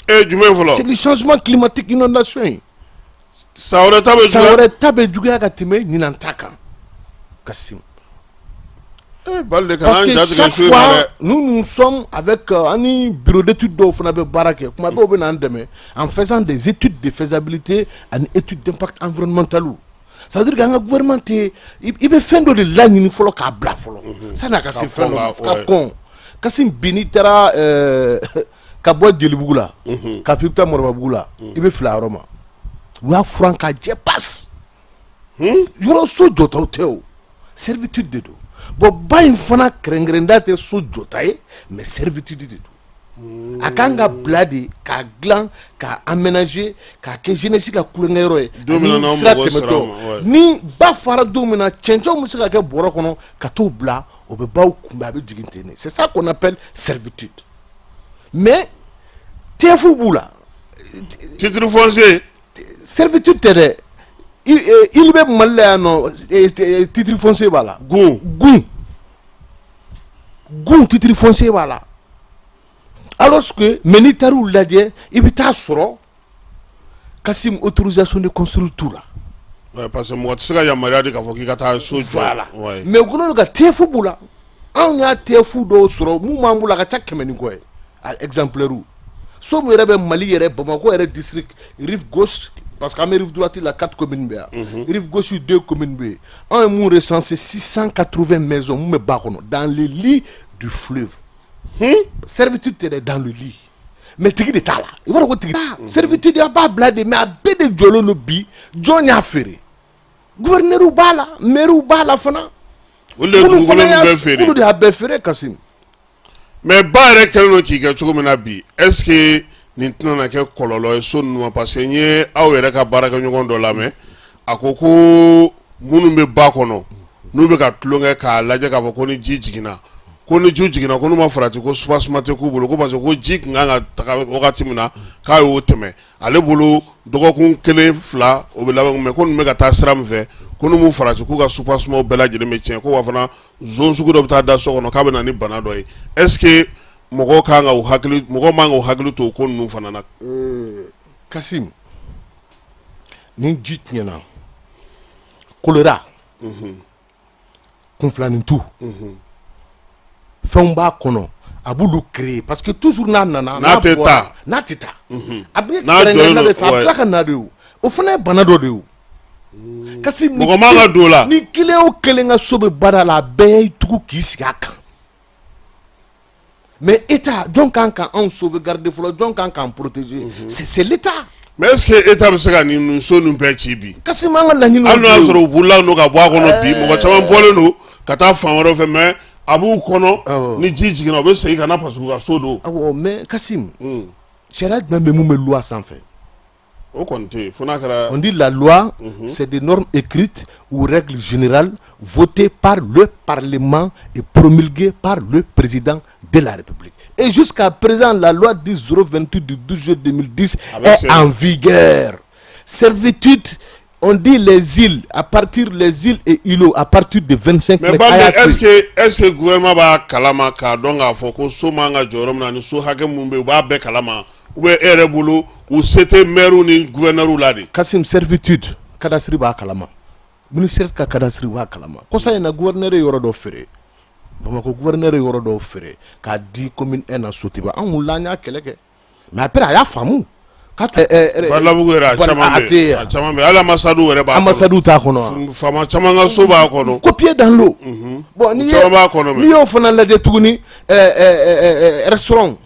E jumɛn fɔlɔ? C'est le changement climatique, inondation ye. San wɛrɛ ta bɛ san wɛrɛ ta bɛ juguya ka tɛmɛ ɲinan ta kan, Kasim. Parce que chaque fois, nous nous sommes avec ani bureau d'études dɔw fana bɛ baara kɛ, kuma dɔw bɛ n'an dɛmɛ en faisant des études de faisabilité ani études d'impact environnemental. Ça veut dire que an ka gouvernement tɛ, i bɛ fɛn dɔ de laɲini fɔlɔ k'a bila fɔlɔ sanni a ka se fɛn dɔ ma ka kɔn. Kasim, bi n'i taara ka bɔ Jelibugu la ka fɔ i bɛ taa Moribabugu la, i bɛ fili a yɔrɔ ma. U y'a furan k'a jɛ pas. Yɔrɔ so jɔtaw tɛ, o servitude de don. Bon, ba in fana kɛrɛnkɛrɛnda tɛ so jɔta ye, mais servitude de don. A kan ka bila de k'a dilan, k'a aménager, k'a kɛ jeunesse ka tulonkɛyɔrɔ ye. Don min na n'aw sira mago sera tɛmɛtɔ a ma, ouais. Ni ba fara don min na, cɛncɛnw bɛ se ka kɛ bɔrɔ kɔnɔ ka t'o bila, o bɛ baw kunbɛn, a bɛ jigin ten de. C'est ça qu'on appelle servitude. Mais TF b'u la. Titre foncier. Servitude tɛ dɛ. Il bɛ Mali la yan nɔ, titre foncier b'a la. Gun. Gun. Gun, titre foncier b'a la. Alors que, mais n'i taar'u lajɛ, i bɛ taa sɔrɔ, Kasim, autorisation de construire t'u la. Ouais, parce que mɔgɔ tɛ se ka yamaruya di k'a fɔ k'i ka taa so jɔ. Voilà. Ouais. Mais u kɛlen don ka TF b'u la. Anw y'a TF dɔw sɔrɔ mun b'an bolo, a ka ca 100 ni kɔ ye a exemplaire. So min yɛrɛ bɛ Mali yɛrɛ, Bamakɔ yɛrɛ district, rive gauche, parce que an bɛ rive droite la, quatre communes bɛ yan, rive gauche, deux communes bɛ yen. Anw ye mun recensé? 680 maisons mun bɛ ba kɔnɔ, dans le lit du fleuve. Servitude tɛ dɛ, dans le lit, mais tigi de t'a la. I b'a dɔn ko tigi servitude a b'a bila de, mais a bɛɛ de jɔlen don bi. Jɔn y'a feere? Gouverneur b'a la, maire b'a la fana. Olu de ye Minnu dugukolo fana ninnu y'a bɛɛ feere. Olu de y'a bɛɛ feere, Kasim. Mais ba yɛrɛ kɛlen don k'i kɛ cogo min na bi, est ce que nin tɛna na kɛ kɔlɔlɔ ye so ninnu ma? Parce que n ye aw yɛrɛ ka baarakɛɲɔgɔn dɔ lamɛn, a ko ko minnu bɛ ba kɔnɔ, n'u bɛ ka tulonkɛ k'a lajɛ k'a fɔ ko ni ji jiginna, ko ni ji jiginna, ko n'u ma farati, ko soubassement tɛ k'u bolo, ko parce que ko ji tun kan ka taga wagati min na, k'a y'o tɛmɛ ale bolo dɔgɔkun kelen fila, o bɛ laban, mais ko ninnu bɛ ka taa sira min fɛ, ko n'u m'u farati, k'u ka soubassement bɛɛ lajɛlen bɛ tiɲɛ, ko wa fana zon sugu dɔ bɛ taa da so kɔnɔ, k'a bɛ na ni bana dɔ ye. Est ce que mɔgɔw kan ka u hakili, mɔgɔw man ka u hakili to o ko ninnu fana na? Kasim, ni ji tiɲɛna, choléra, kunfilanintu, fɛnw b'a kɔnɔ, a b'olu créer, parce que toujours n'a nana, n'a tɛ bɔra, taa. N'a tɛ taa, a bɛ N'a jɔlen kɛrɛnkɛrɛnna de don, fɛ, a bɛ tila ka na de. O, o fana ye bana dɔ de ye. O kasi Mɔgɔ man ka don o la. Ni kelen o kelen ka so bɛ baara la, a bɛɛ y'i tugu k'i sigi a kan. Mais État, jɔn kan ka anw sauvegarder fɔlɔ? Jɔn kan k'an protéger? C'est l'État. Mais est ce que État bɛ se ka nin so ninnu bɛɛ ci bi? Kasi an ka laɲini Hali n'o y'a sɔrɔ u bolila don ka bɔ a kɔnɔ bi, mɔgɔ caman bɔlen don ka taa fan wɛrɛ fɛ, mais a b'u kɔnɔ, ni ji jiginna, u bɛ segin ka na parce que u ka so don. Awɔ, mais Kasim, sariya jumɛn bɛ mun bɛ loi sanfɛ? O kɔni tɛ yen fo n'a kɛra. On dit la loi, c'est des normes écrites ou règles générales votées par le Parlement et promulguées par le président de la République. Et jusqu'à présent, la loi 10-028 du 12 juillet 2010 Avec est en vigueur. Servitude, on dit les îles, à partir les îles et îlots, à partir de 25 Mais mètres. Balde, A y'a est ce que est ce que gouvernement b'a kalama k'a dɔn k'a fɔ ko so man ka jɔ yɔrɔ min na, ni so hakɛ mun bɛ yen, u b'a bɛɛ kalama, ou bien e yɛrɛ bolo, u se tɛ maire ni gouverneur la de? Kasim, servitude, cadastre b'a kalama. Ministère ka cadastre b'a kalama. Kɔsa in na, gouverneur ye yɔrɔ dɔ feere. Bamakɔ gouverneur ye yɔrɔ dɔw feere k'a di commune 1 na, Sotiba. An wulila, an y'a kɛlɛ kɛ. Mais après, a y'a faamu. K'a Balabugu yɛrɛ, a caman a bɛ tɛ yen, a caman bɛ yen, hali ambassade yɛrɛ b'a kɔnɔ. Ambassade t'a kɔnɔ wa? Faama caman ka so b'a kɔnɔ. Copier dans l'eau. Bon, n'i Caman b'a kɔnɔ. n'i y'o fana lajɛ tuguni, restaurant,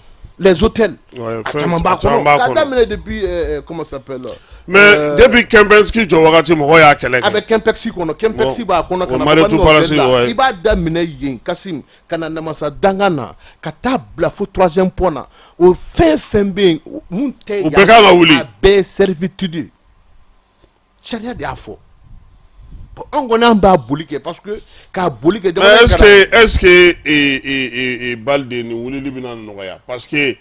Les hôtels, a caman b'a kɔnɔ k'a daminɛ depuis comment ça s'appelle. Mais depuis Kempinski jɔ wagati, mɔgɔw y'a kɛlɛ kɛ. A bɛ Kempinski kɔnɔ, Kempinski b'a kɔnɔ ka na Mariétou Palace, i b'a daminɛ yen Kasim, ka na Namasa Danga na, ka taa bila fo troisième pont na. O fɛn fɛn bɛ yen mun tɛ O bɛɛ kan ka wuli. A bɛɛ ye servitude ye, sariya de y'a fɔ. Bon, an kɔni an b'a boli kɛ parce que k'a boli kɛ. Mais est-ce que Balde, nin wulili bɛna nɔgɔya? Parce que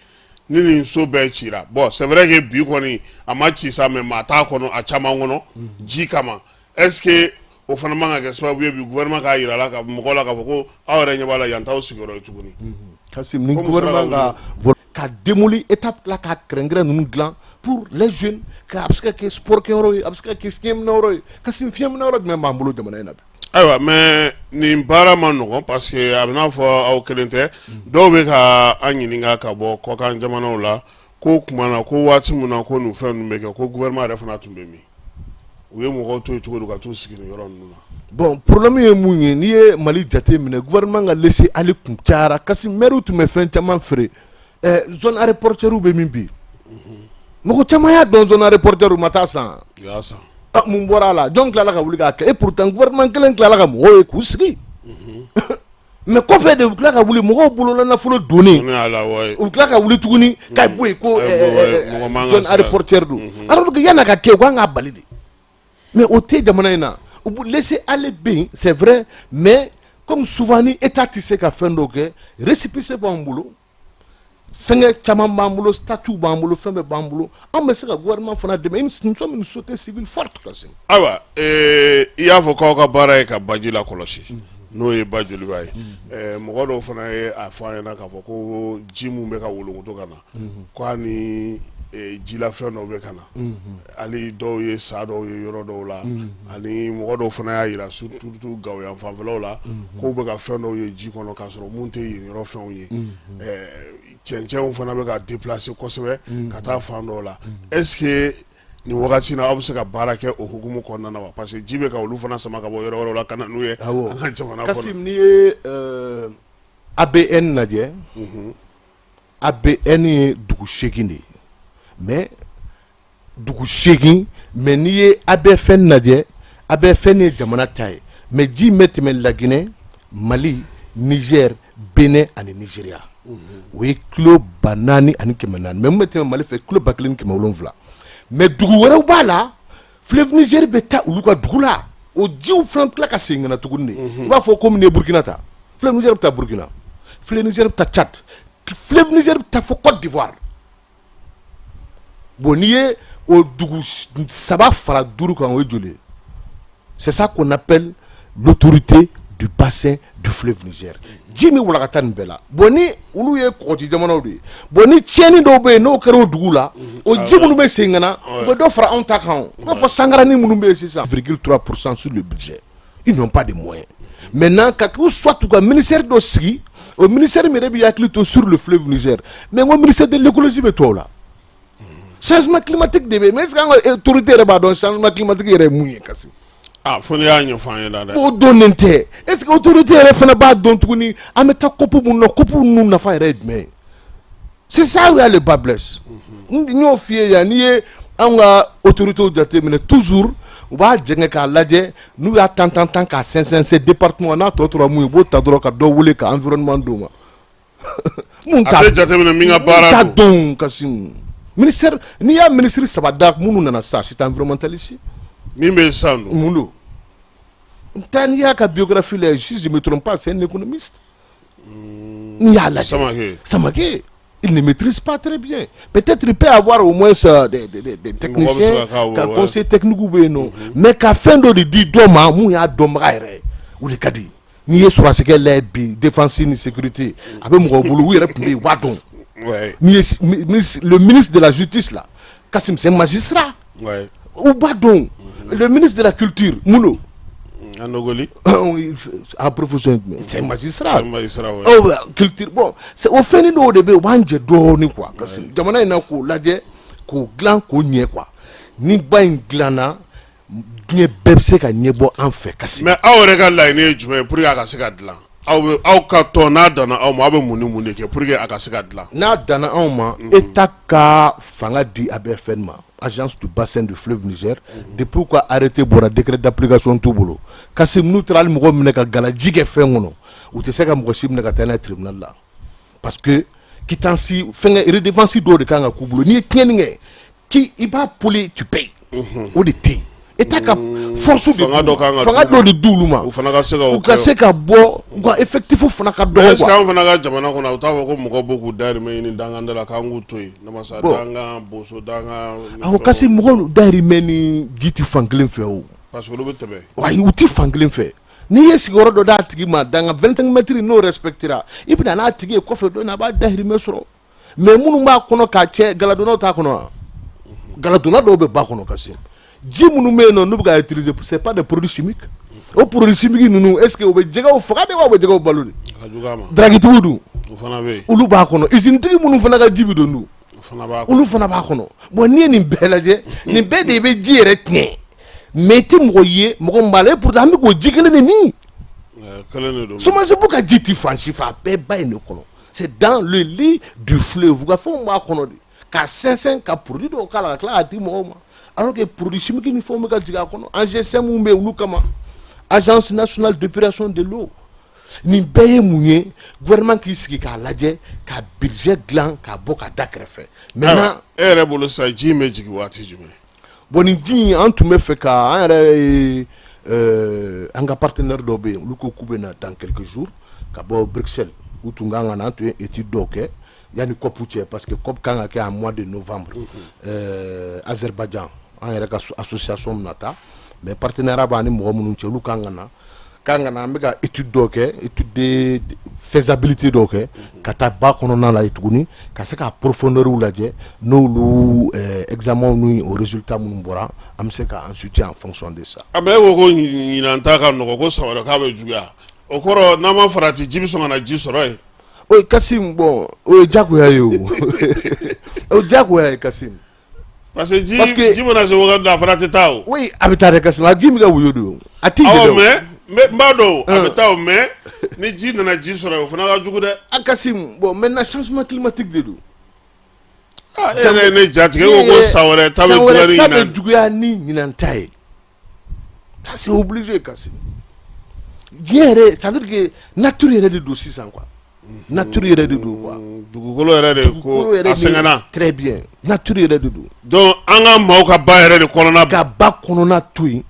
ni nin so bɛɛ cira, bon, c'est vrai que bi kɔni a ma ci sa, mais maa t'a kɔnɔ, a caman kɔnɔ ji kama. Est-ce que o fana man ka kɛ sababu ye bi gouvernement k'a yira la ka mɔgɔw la k'a fɔ ko aw yɛrɛ ɲɛ b'a la, yan t'aw sigiyɔrɔ ye tuguni? Kasim, ni gouvernement ka démoli étape la, ka kɛrɛnkɛrɛn ninnu dilan pour les jeunes, ka a bɛ se ka kɛ sport kɛyɔrɔ ye, a bɛ se ka kɛ fiɲɛminɛyɔrɔ ye. Kasim, fiɲɛminɛyɔrɔ jumɛn b'an bolo jamana in na bi? Ayiwa, mais nin baara ma nɔgɔn, parce que a bɛ n'a fɔ aw kelen tɛ. Dɔw bɛ ka an ɲininka ka bɔ kɔkan jamanaw la ko tuma na ko waati min na ko nin fɛn ninnu bɛ kɛ, ko gouvernement yɛrɛ fana tun bɛ min? U ye mɔgɔw to yen cogo di ka t'u sigi nin yɔrɔ ninnu na? Bon, problème ye mun ye? N'i ye Mali jate minɛ, gouvernement ka laisser aller kun cayara. Kasi maire tun bɛ fɛn caman feere. Zone aéroportuaire bɛ min bi, mɔgɔ caman y'a dɔn, zone aéroportuaire ma taa san. U y'a san. Ah, mun bɔra a la? Jɔn tilala ka wuli k'a kɛ? Et pourtant gouvernement kelen tilala ka mɔgɔw ye k'u sigi, mais kɔfɛ de u tila ka wuli, mɔgɔw bolola nafolo donnen, u tila ka wuli tuguni ka bɔ yen ko zone aéroportuaire don, alors que yan'a ka kɛ u kan k'a bali de. Mais o tɛ jamana in na. U laisser aller bɛ yen, c'est vrai, mais comme souvent ni état tɛ se ka fɛn dɔw kɛ, récépissé b'an bolo, fɛnkɛ caman b'an bolo, statut b'an bolo, fɛn bɛɛ b'an bolo, an bɛ se ka gouvernement fana dɛmɛ. Nous sommes une société civile forte, Kassim. Ayiwa, i y'a fɔ k'aw ka baara ye ka baji la kɔlɔsi, n'o ye ba joliba ye. Mɔgɔ dɔw fana ye a fɔ an ɲɛna k'a fɔ ko ji mun bɛ ka wolonkoto ka na, k'a ni jilafɛn dɔw bɛ ka na, hali dɔw ye sa dɔw ye yɔrɔ dɔw la, ani mɔgɔ dɔw fana y'a yira, surtout Gawo yan fanfɛlaw la, k'u bɛ ka fɛn dɔw ye ji kɔnɔ k'a sɔrɔ mun tɛ yen yɔrɔ fɛnw ye. Cɛncɛnw fana bɛ ka déplacer kosɛbɛ ka taa fan dɔw la. Est-ce que nin wagati na aw bɛ se ka baara kɛ o hukumu kɔnɔna na wa? Parce que ji bɛ ka olu fana sama ka bɔ yɔrɔ wɛrɛw la ka na n'u ye an ka jamana kɔnɔ. Kasim, n'i ye ABN lajɛ, ABN ye dugu 8 de ye, mais dugu 8, mais n'i ye ABFN lajɛ, ABFN ye jamana ta ye, mais ji in bɛ tɛmɛ Laginɛ, Mali, Niger, Benin ani Nigeria, o ye kilo 4400, mais mun bɛ tɛmɛ Mali fɛ, kilo 1700. Mais dugu wɛrɛw b'a la, fleuve Niger bɛ taa olu ka dugu la, o jiw fana tila ka segin ka na tuguni de. I b'a fɔ komi n'i ye Burukina ta, fleuve Niger bɛ taa Burukina, fleuve Niger bɛ taa Tchad, fleuve Niger bɛ taa fo Côte d'Ivoire. Bon, n'i ye o dugu saba fara duuru kan, o ye joli ye? C'est ça qu'on appelle l'autorité du bassin du fleuve Niger. Ji min walakata nin bɛɛ la, bon, ni olu ye kɔgɔji jamanaw de ye, bon, ni tiɲɛni dɔw bɛ yen n'o kɛra o dugu la, o ji minnu bɛ segin ka na, u bɛ dɔ fara anw ta kan. O b'a fɔ Sangarani minnu bɛ yen sisan, 0,3 % sur le budget, ils n'ont pas de moyens. Maintenant, ka k'u soit u ka ministère dɔ sigi, o ministère min yɛrɛ bɛ hakili to sur le fleuve Niger. Mais n ko ministère de l'écologie bɛ tubabu la, changement climatique de bɛ yen, mais est ce que an ka autorité yɛrɛ b'a dɔn changement climatique yɛrɛ ye mun ye, Kasi? Ah, fo n'i y'a ɲɛfɔ an ɲɛna dɛ. O dɔnnen tɛ. Est ce que autorité yɛrɛ fana b'a dɔn tuguni an bɛ taa COP mun na, COP ninnu nafa yɛrɛ ye jumɛn ye? C'est ça où il y a le bât blesse. N y'o f'i ye yan, n'i ye anw ka autorités jateminɛ, toujours u b'a jɛngɛ k'a lajɛ, n'u y'a tan tan tan k'a sɛnsɛn se département n'a tɔ tora mun ye, u b'o ta dɔrɔn ka dɔ wele ka environnement d'o ma. Mun A tɛ jateminɛ min ka baara t'a don. Dɔn Kasimu, ministère, n'i y'a ministre saba da minnu nana sisan, c'est environnementaliste. Min bɛ yen sisan dun? Mun don? N ta, n'i y'a ka biographie lajɛ, si je me trompe pas, c'est un économiste. N'i y'a lajɛ, Samake. Samake, il ne maîtrise pas très bien. Peut-être il peut avoir au moins des techniciens, ka conseil technique bɛ yen nɔ, mais ka fɛn dɔ de di dɔ ma mun y'a dɔnbaga yɛrɛ ye, o de ka di. N'i ye sɔrɔdasikɛ lajɛ bi, défense ni sécurité, a bɛ mɔgɔw bolo, u yɛrɛ tun bɛ yen, u b'a dɔn. N'i ye le ministre de la justice là, Kassim, c'est un magistrat. U b'a dɔn. Le ministre de la culture, mun don? Anogoli. A profession ye jumɛn? C'est un magistrat. Un magistrat, ouais. Oh, culture, bon, c'est o fɛnnin dɔw de bɛ yen, u b'an jɛ dɔɔnin quoi. Parce que jamana in na, k'o lajɛ k'o dilan k'o ɲɛ quoi. Ni ba in dilanna, diɲɛ bɛɛ bɛ se ka ɲɛbɔ an fɛ, Kassim. Mais aw yɛrɛ ka laɲini ye jumɛn ye pour que a ka se ka dilan? Aw bɛ aw ka tɔn, n'a danna aw ma, aw bɛ mun ni mun de kɛ pour que a ka se ka dilan? N'a danna anw ma, État ka fanga di ABFN ma, Agence du bassin du fleuve Niger. Depuis u ka arrêté bɔra, décret d'application t'u bolo. Kassim, n'u taara hali mɔgɔ minɛ ka galaji kɛ fɛn kɔnɔ, u tɛ se ka mɔgɔ si minɛ ka taa n'a ye tribunal la, parce que quittance, fɛnkɛ, redevance dɔw de kan ka k'u bolo. N'i ye tiɲɛni kɛ, k'i i b'a polluer, tu payes, o de tɛ yen. État ka force de fanga dɔ kan ka fanga d'u ma. Dɔ de d'olu ma. U fana ka se ka o U ka kɛ. Se ka bɔ, u ka effectif fana ka Mais dɔgɔ est ce que quoi. an fana ka jamana kɔnɔ, u t'a fɔ ko mɔgɔw b'u k'u dahirimɛ ɲini danganda la, k'an k'u to yen, namasa Bon. dangan, boso dangan ni Awɔ. fɛnw. Kasi mɔgɔw dahirimɛ ni ji tɛ fan kelen fɛ o. Parce que olu bɛ tɛmɛ. Ayi, u tɛ fan kelen fɛ. N'i ye sigiyɔrɔ dɔ d'a tigi ma, danga 25 mètres, n'o respectera, i bɛ na n'a tigi ye kɔfɛ don, a b'a dahirimɛ sɔrɔ. Mais minnu b'a kɔnɔ k'a cɛ, galadonnaw t'a kɔnɔ wa? Galadonna dɔw bɛ ba kɔnɔ. Kasi ji minnu bɛ yen nɔ, n'u bɛ ka utiliser, c'est pas des produits chimiques. O produits chimiques ninnu, est ce que u bɛ jɛgɛw faga de wa, u bɛ jɛgɛw balo de? A ka jugu a ma. Dragitigiw dun? O fana bɛ yen. Olu b'a kɔnɔ. Usine tigi minnu fana ka ji bɛ don dun? O fana b'a kɔnɔ. Olu fana b'a kɔnɔ. Bon, n'i ye nin bɛɛ lajɛ, nin bɛɛ de bɛ ji yɛrɛ tiɲɛ. Mais i tɛ mɔgɔ ye mɔgɔ min b'a la, et pourtant an bɛ k'o ji kelen de min. Kelen de don. SOMAGEP ka ji ti fan si fɛ, a bɛɛ ba in de kɔnɔ. C'est dans le lit du fleuve. U ka fɛnw b'a kɔnɔ de k'a sɛnsɛn, ka produit dɔw k'a la, ka tila k'a di mɔgɔw ma, alors que produit chimique ni fɛnw bɛ ka jigin a kɔnɔ. ANGSM bɛ yen olu kama, Agence nationale d'épuration de l'eau. Nin bɛɛ ye mun ye? Gouvernement k'i sigi k'a lajɛ, ka budget dilan k'a bɔ ka da kɛrɛfɛ maintenant. Ayiwa, e yɛrɛ bolo sisan, ji in bɛ jigin waati jumɛn? Bon, nin ji in, an tun bɛ fɛ ka an yɛrɛ ye, an ka partenaire dɔw bɛ yen, olu ko k'u bɛ na dans quelques jours ka bɔ Bruxelles. U tun kan ka na, an tun ye étude dɔw kɛ yanni COP cɛ, parce que COP kan ka kɛ en mois de novembre, Azerbaïdjan. An yɛrɛ ka association bɛna taa, mais partenariat b'an ni mɔgɔ minnu cɛ, olu kan ka na k'an ka na. An bɛ ka étude dɔw kɛ, étude de faisabilité dɔw kɛ, ka taa ba kɔnɔna la yen tuguni, ka se ka profondeur lajɛ. N'olu examen ni o résultat minnu bɔra, an bɛ se ka an soutien en fonction de ça. A mais e ko ko ɲinan ta ka nɔgɔ, ko san wɛrɛ k'a bɛ juguya. O kɔrɔ, n'an ma farati, ji bɛ sɔn ka na ji sɔrɔ yen. O ye Kasim, bon, o ye diyagoya ye, o o ye diyagoya ye, Kasim. Parce que ji Parce que ji mana se wagati dɔ, a fana tɛ taa o. Oui, a bɛ taa dɛ Kasim, a ji min ka woyo don, a t'i Awɔ. yɛlɛ o. Mais n b'a dɔn, a bɛ taa o, mais ni ji nana ji sɔrɔ yen, o fana ka jugu dɛ. A Kasim, bon, maintenant changement climatique de don. Ah, e yɛrɛ ye ne jatigɛ, e ko ko san wɛrɛ ta bɛ San juguya wɛrɛ ni ta bɛ ɲinan. Juguya ni ɲinan ta ye, ça c'est obligé Kasim. Diɲɛ yɛrɛ, c'est à dire que nature yɛrɛ de don sisan quoi, nature yɛrɛ de don quoi. Dugukolo yɛrɛ de ko Dugukolo yɛrɛ a sɛgɛnna. Très bien, nature yɛrɛ de don. Donc an ka maaw ka ba yɛrɛ de kɔnɔna. Ka ba kɔnɔna to yen,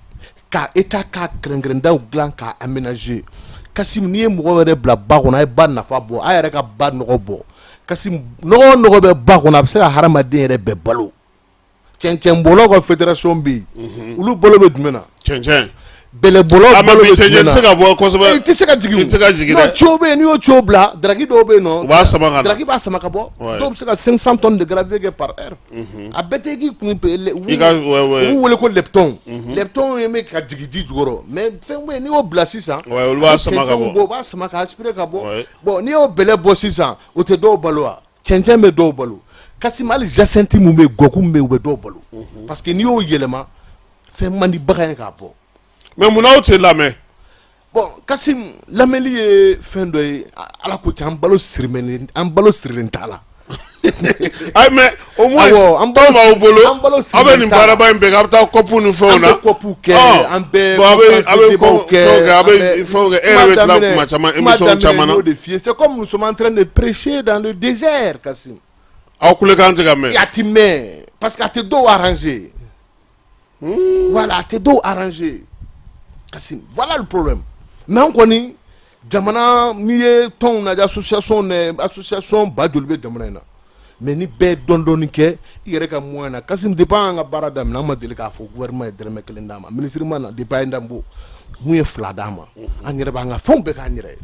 ka État ka kɛrɛnkɛrɛndaw dilan k'a aménager. Kasim, n'i ye mɔgɔ yɛrɛ bila ba kɔnɔ, a ye ba nafa bɔ, a yɛrɛ ka ba nɔgɔ bɔ. Kasim, nɔgɔ o nɔgɔ bɛ ba kɔnɔ, a bɛ se ka hadamaden yɛrɛ bɛɛ balo. Cɛncɛnbɔlaw ka fédération bɛ yen, olu balo bɛ jumɛn na? Cɛncɛn. Bɛlɛbɔlaw Ah, mais balo bi bɛ cɛncɛn jumɛn na? tɛ se ka bɔ kosɛbɛ. I tɛ se ka jigin. I tɛ se ka jigin Non, dɛ. tuyau bɛ yen, n'i y'o tuyau bila, drague dɔw bɛ yen nɔ. U b'a sama ka na. Drague b'a sama ka bɔ. Dɔw bɛ se ka 500 tonnes de gravier kɛ par heure. A bɛɛ tɛ k'i kun I ka ouais. U b'u wele ko lepton. Lepton ye bɛ ka jigin ji jukɔrɔ, mais fɛn bɛ yen, n'i y'o bila sisan, Ouais, olu b'a a bɛ sama ka cɛncɛnw bɔ. U b'a sama ka aspirer ka bɔ. Bon, n'i y'o bɛlɛ bɔ sisan, o tɛ dɔw balo wa? Cɛncɛn bɛ dɔw balo. Kasim, hali jacinthe mun bɛ yen, gɔku min bɛ yen, u bɛ dɔw balo, parce que n'i y'o yɛlɛma, fɛn man di bagan ye k'a bɔ. Mais munna aw tɛ lamɛn? Bon Kasim, lamɛnli ye fɛn dɔ ye, Ala ko tiɲɛ, an balo sirimɛlen, an balo sirilen t'a la. Ayi, mais au moins Awɔ, an balo tɔn b'aw bolo, an balo aw bɛ nin sirilen t'a la. baaraba in bɛɛ kɛ, aw bɛ taa COP ni fɛnw na. An bɛ COP kɛ, an bɛ bon, aw bɛ aw bɛ conférence de débat kɛ, fɛnw kɛ, aw an bɛ bɛ fɛnw kɛ, e yɛrɛ bɛ tila kuma caman kuma émission daminɛ caman na. N y'o de f'i ye, c'est comme nous sommes en train de prêcher dans le désert, Kasim. Aw kulekan tɛ ka mɛn. A ti mɛn parce que a tɛ dɔw arranger. Voilà, a tɛ dɔw arranger Kasim, voilà le problème. Mais an kɔni jamana, n'i ye tɔnw lajɛ, association nɛ, association ba joli bɛ jamana in na? Mais ni bɛɛ ye dɔɔni dɔɔni kɛ i yɛrɛ ka moyen na. Kasim, depuis an ka baara daminɛ, an ma deli k'a fɔ gouvernement ye dɔrɔmɛ kelen d'an ma, ministre ma na. Depuis a ye danbo mun ye fila d'an ma, an yɛrɛ b'an ka fɛnw bɛɛ k'an yɛrɛ ye.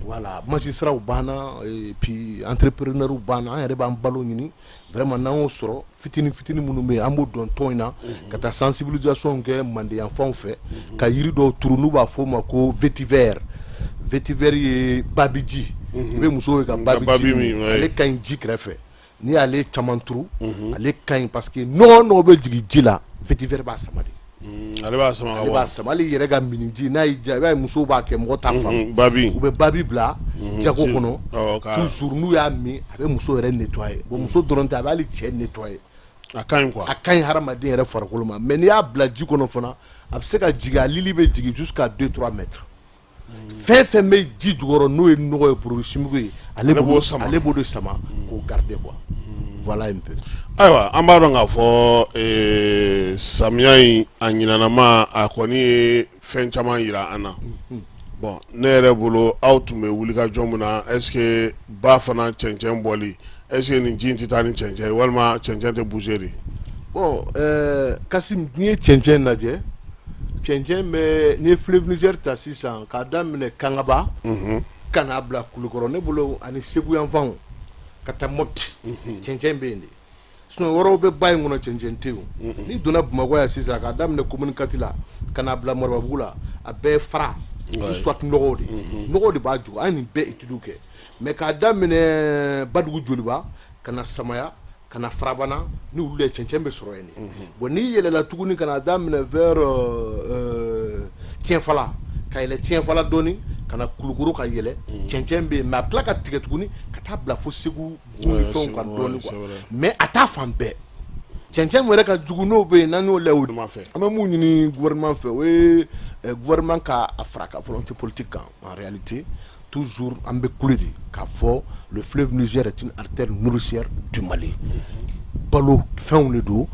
Voilà, magistrats banna, et puis entrepreneurs banna, an yɛrɛ b'an balo ɲini. Vraiment, n'an y'o sɔrɔ, fitinin fitinin minnu bɛ yen, an b'o dɔn tɔn in na, ka taa sensibilisation kɛ manden yanfanw fɛ, ka yiri dɔw turu n'u b'a fɔ o ma ko vétiver. Vétiver ye babiji, i bɛ musow ye ka babiji babi min, min, ouais. Ale ka ɲi ji kɛrɛfɛ. N'i y'ale caman turu, ale ka ɲi parce que nɔgɔ o nɔgɔ bɛ jigin ji la, vétiver b'a sama de. Ale b'a sama ale b'a sama. Hali yɛrɛ ka miniji, n'a y'i diya, i b'a ye musow b'a kɛ, mɔgɔ t'a faamu. Babi. U bɛ babi bila jago kɔnɔ toujours. N'u y'a min, a bɛ muso yɛrɛ nettoyer. Bon, muso dɔrɔn tɛ, a bɛ hali cɛ nettoyer. A ka ɲi quoi. A ka ɲi hadamaden yɛrɛ farikolo ma. Mais n'i y'a bila ji kɔnɔ fana, a bɛ se ka jigin, a lili bɛ jigin jusqu'à 2 3 mètres. Fɛn fɛn bɛ ji jukɔrɔ, n'o ye nɔgɔ ye, produit chimique ye, ale b'o sama, ale b'o de sama k'o garder quoi. Voilà un peu. Ayiwa, an b'a dɔn k'a fɔ samiya in, a ɲinanama, a kɔni ye fɛn caman yira an na. Bon, ne yɛrɛ bolo, aw tun bɛ wuli ka jɔ mun na? Est ce que ba fana cɛncɛn bɔli, est ce que nin ji in tɛ taa ni cɛncɛn ye, walima cɛncɛn tɛ bouger de? Bon, Kasim, n'i ye cɛncɛn lajɛ, cɛncɛn bɛ, n'i ye fleuve Niger ta sisan, k'a daminɛ Kangaba ka n'a bila Kulukɔrɔ, ne bolo, ani Segu yanfanw ka taa Mopti, cɛncɛn bɛ yen de. Sinon yɔrɔw bɛ ba in kɔnɔ, cɛncɛn tɛ yen. N'i donna Bamakɔ yan sisan, k'a daminɛ commune 4 la ka n'a bila Moribabugu la, a bɛɛ ye fara ou soit nɔgɔw de ye. Nɔgɔw de b'a ju. An ye nin bɛɛ étude kɛ. Mais k'a daminɛ Badugu Joliba ka na Samaya ka na Farabana ni olu ye, cɛncɛn bɛ sɔrɔ yen de. Bon, n'i yɛlɛla tuguni ka na daminɛ vers Tiɲɛfala, ka yɛlɛ Tiɲɛfala dɔɔni ka na Kulukoro, ka yɛlɛ, cɛncɛn bɛ yen. Mais a bɛ tila ka tigɛ tuguni ka taa bila fo Segu ni fɛnw kan dɔɔni quoi. Mais a t'a fan bɛɛ. Cɛncɛn min yɛrɛ ka jugu, n'o bɛ yen, n'an y'o lajɛ, o an bɛ mun ɲini gouvernement fɛ, o ye gouvernement ka a fara ka volonté politique kan. En réalité, toujours an bɛ kule de k'a fɔ le fleuve Niger est une artère nourricière du Mali. Balo fɛnw de don.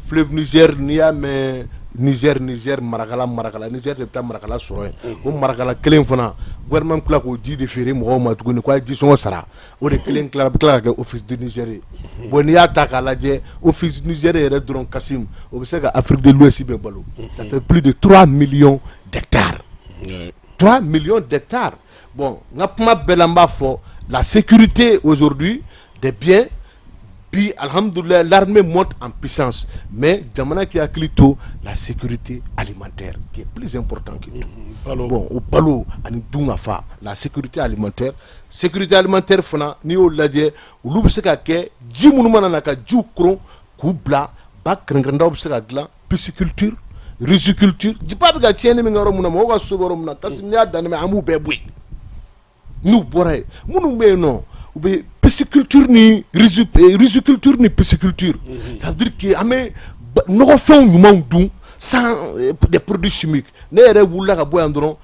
Fleuve Niger, n'i y'a mɛn Niger, Niger, Marakala, Marakala, Niger de bɛ taa Marakala sɔrɔ yen. O Marakala kelen fana, gouvernement tila k'o ji de feere mɔgɔw ma tuguni k'a ye jisɔngɔ sara. O de kelen tila bɛ tila ka kɛ office du Niger ye. Bon, n'i y'a ta k'a lajɛ, office du Niger yɛrɛ dɔrɔn, Kasim, o bɛ se ka Afrique de l'Ouest bɛɛ balo. Ça fait plus de 3 millions d'hectares, 3 millions d'hectares. Bon, n ka kuma bɛɛ la, n b'a fɔ la sécurité aujourd'hui des biens bi, alhamdoulilah, l'armée monte en puissance, mais jamana k'i hakili to la sécurité alimentaire qui est plus important que tout. Bon, o balo ani dun ka fa, la sécurité alimentaire. Sécurité alimentaire fana, n'i y'o lajɛ, olu bɛ se ka kɛ ji minnu mana na ka jiw koron k'u bila ba kɛrɛnkɛrɛndaw, bɛ se ka dilan pisciculture, riziculture. Jiba bɛ ka tiɲɛni min kɛ yɔrɔ min na, mɔgɔw ka so bɛ yɔrɔ min na, Kassim, n'i y'a dan ne ma, an b'u bɛɛ bɔ yen. N'u bɔra yen, minnu bɛ yen nɔ, u bɛ pisciculture ni riziculture ni pisciculture, ça veut dire que an bɛ nɔgɔfɛnw ɲumanw dun sans des produits chimiques. Ne yɛrɛ wulila ka bɔ yan dɔrɔn.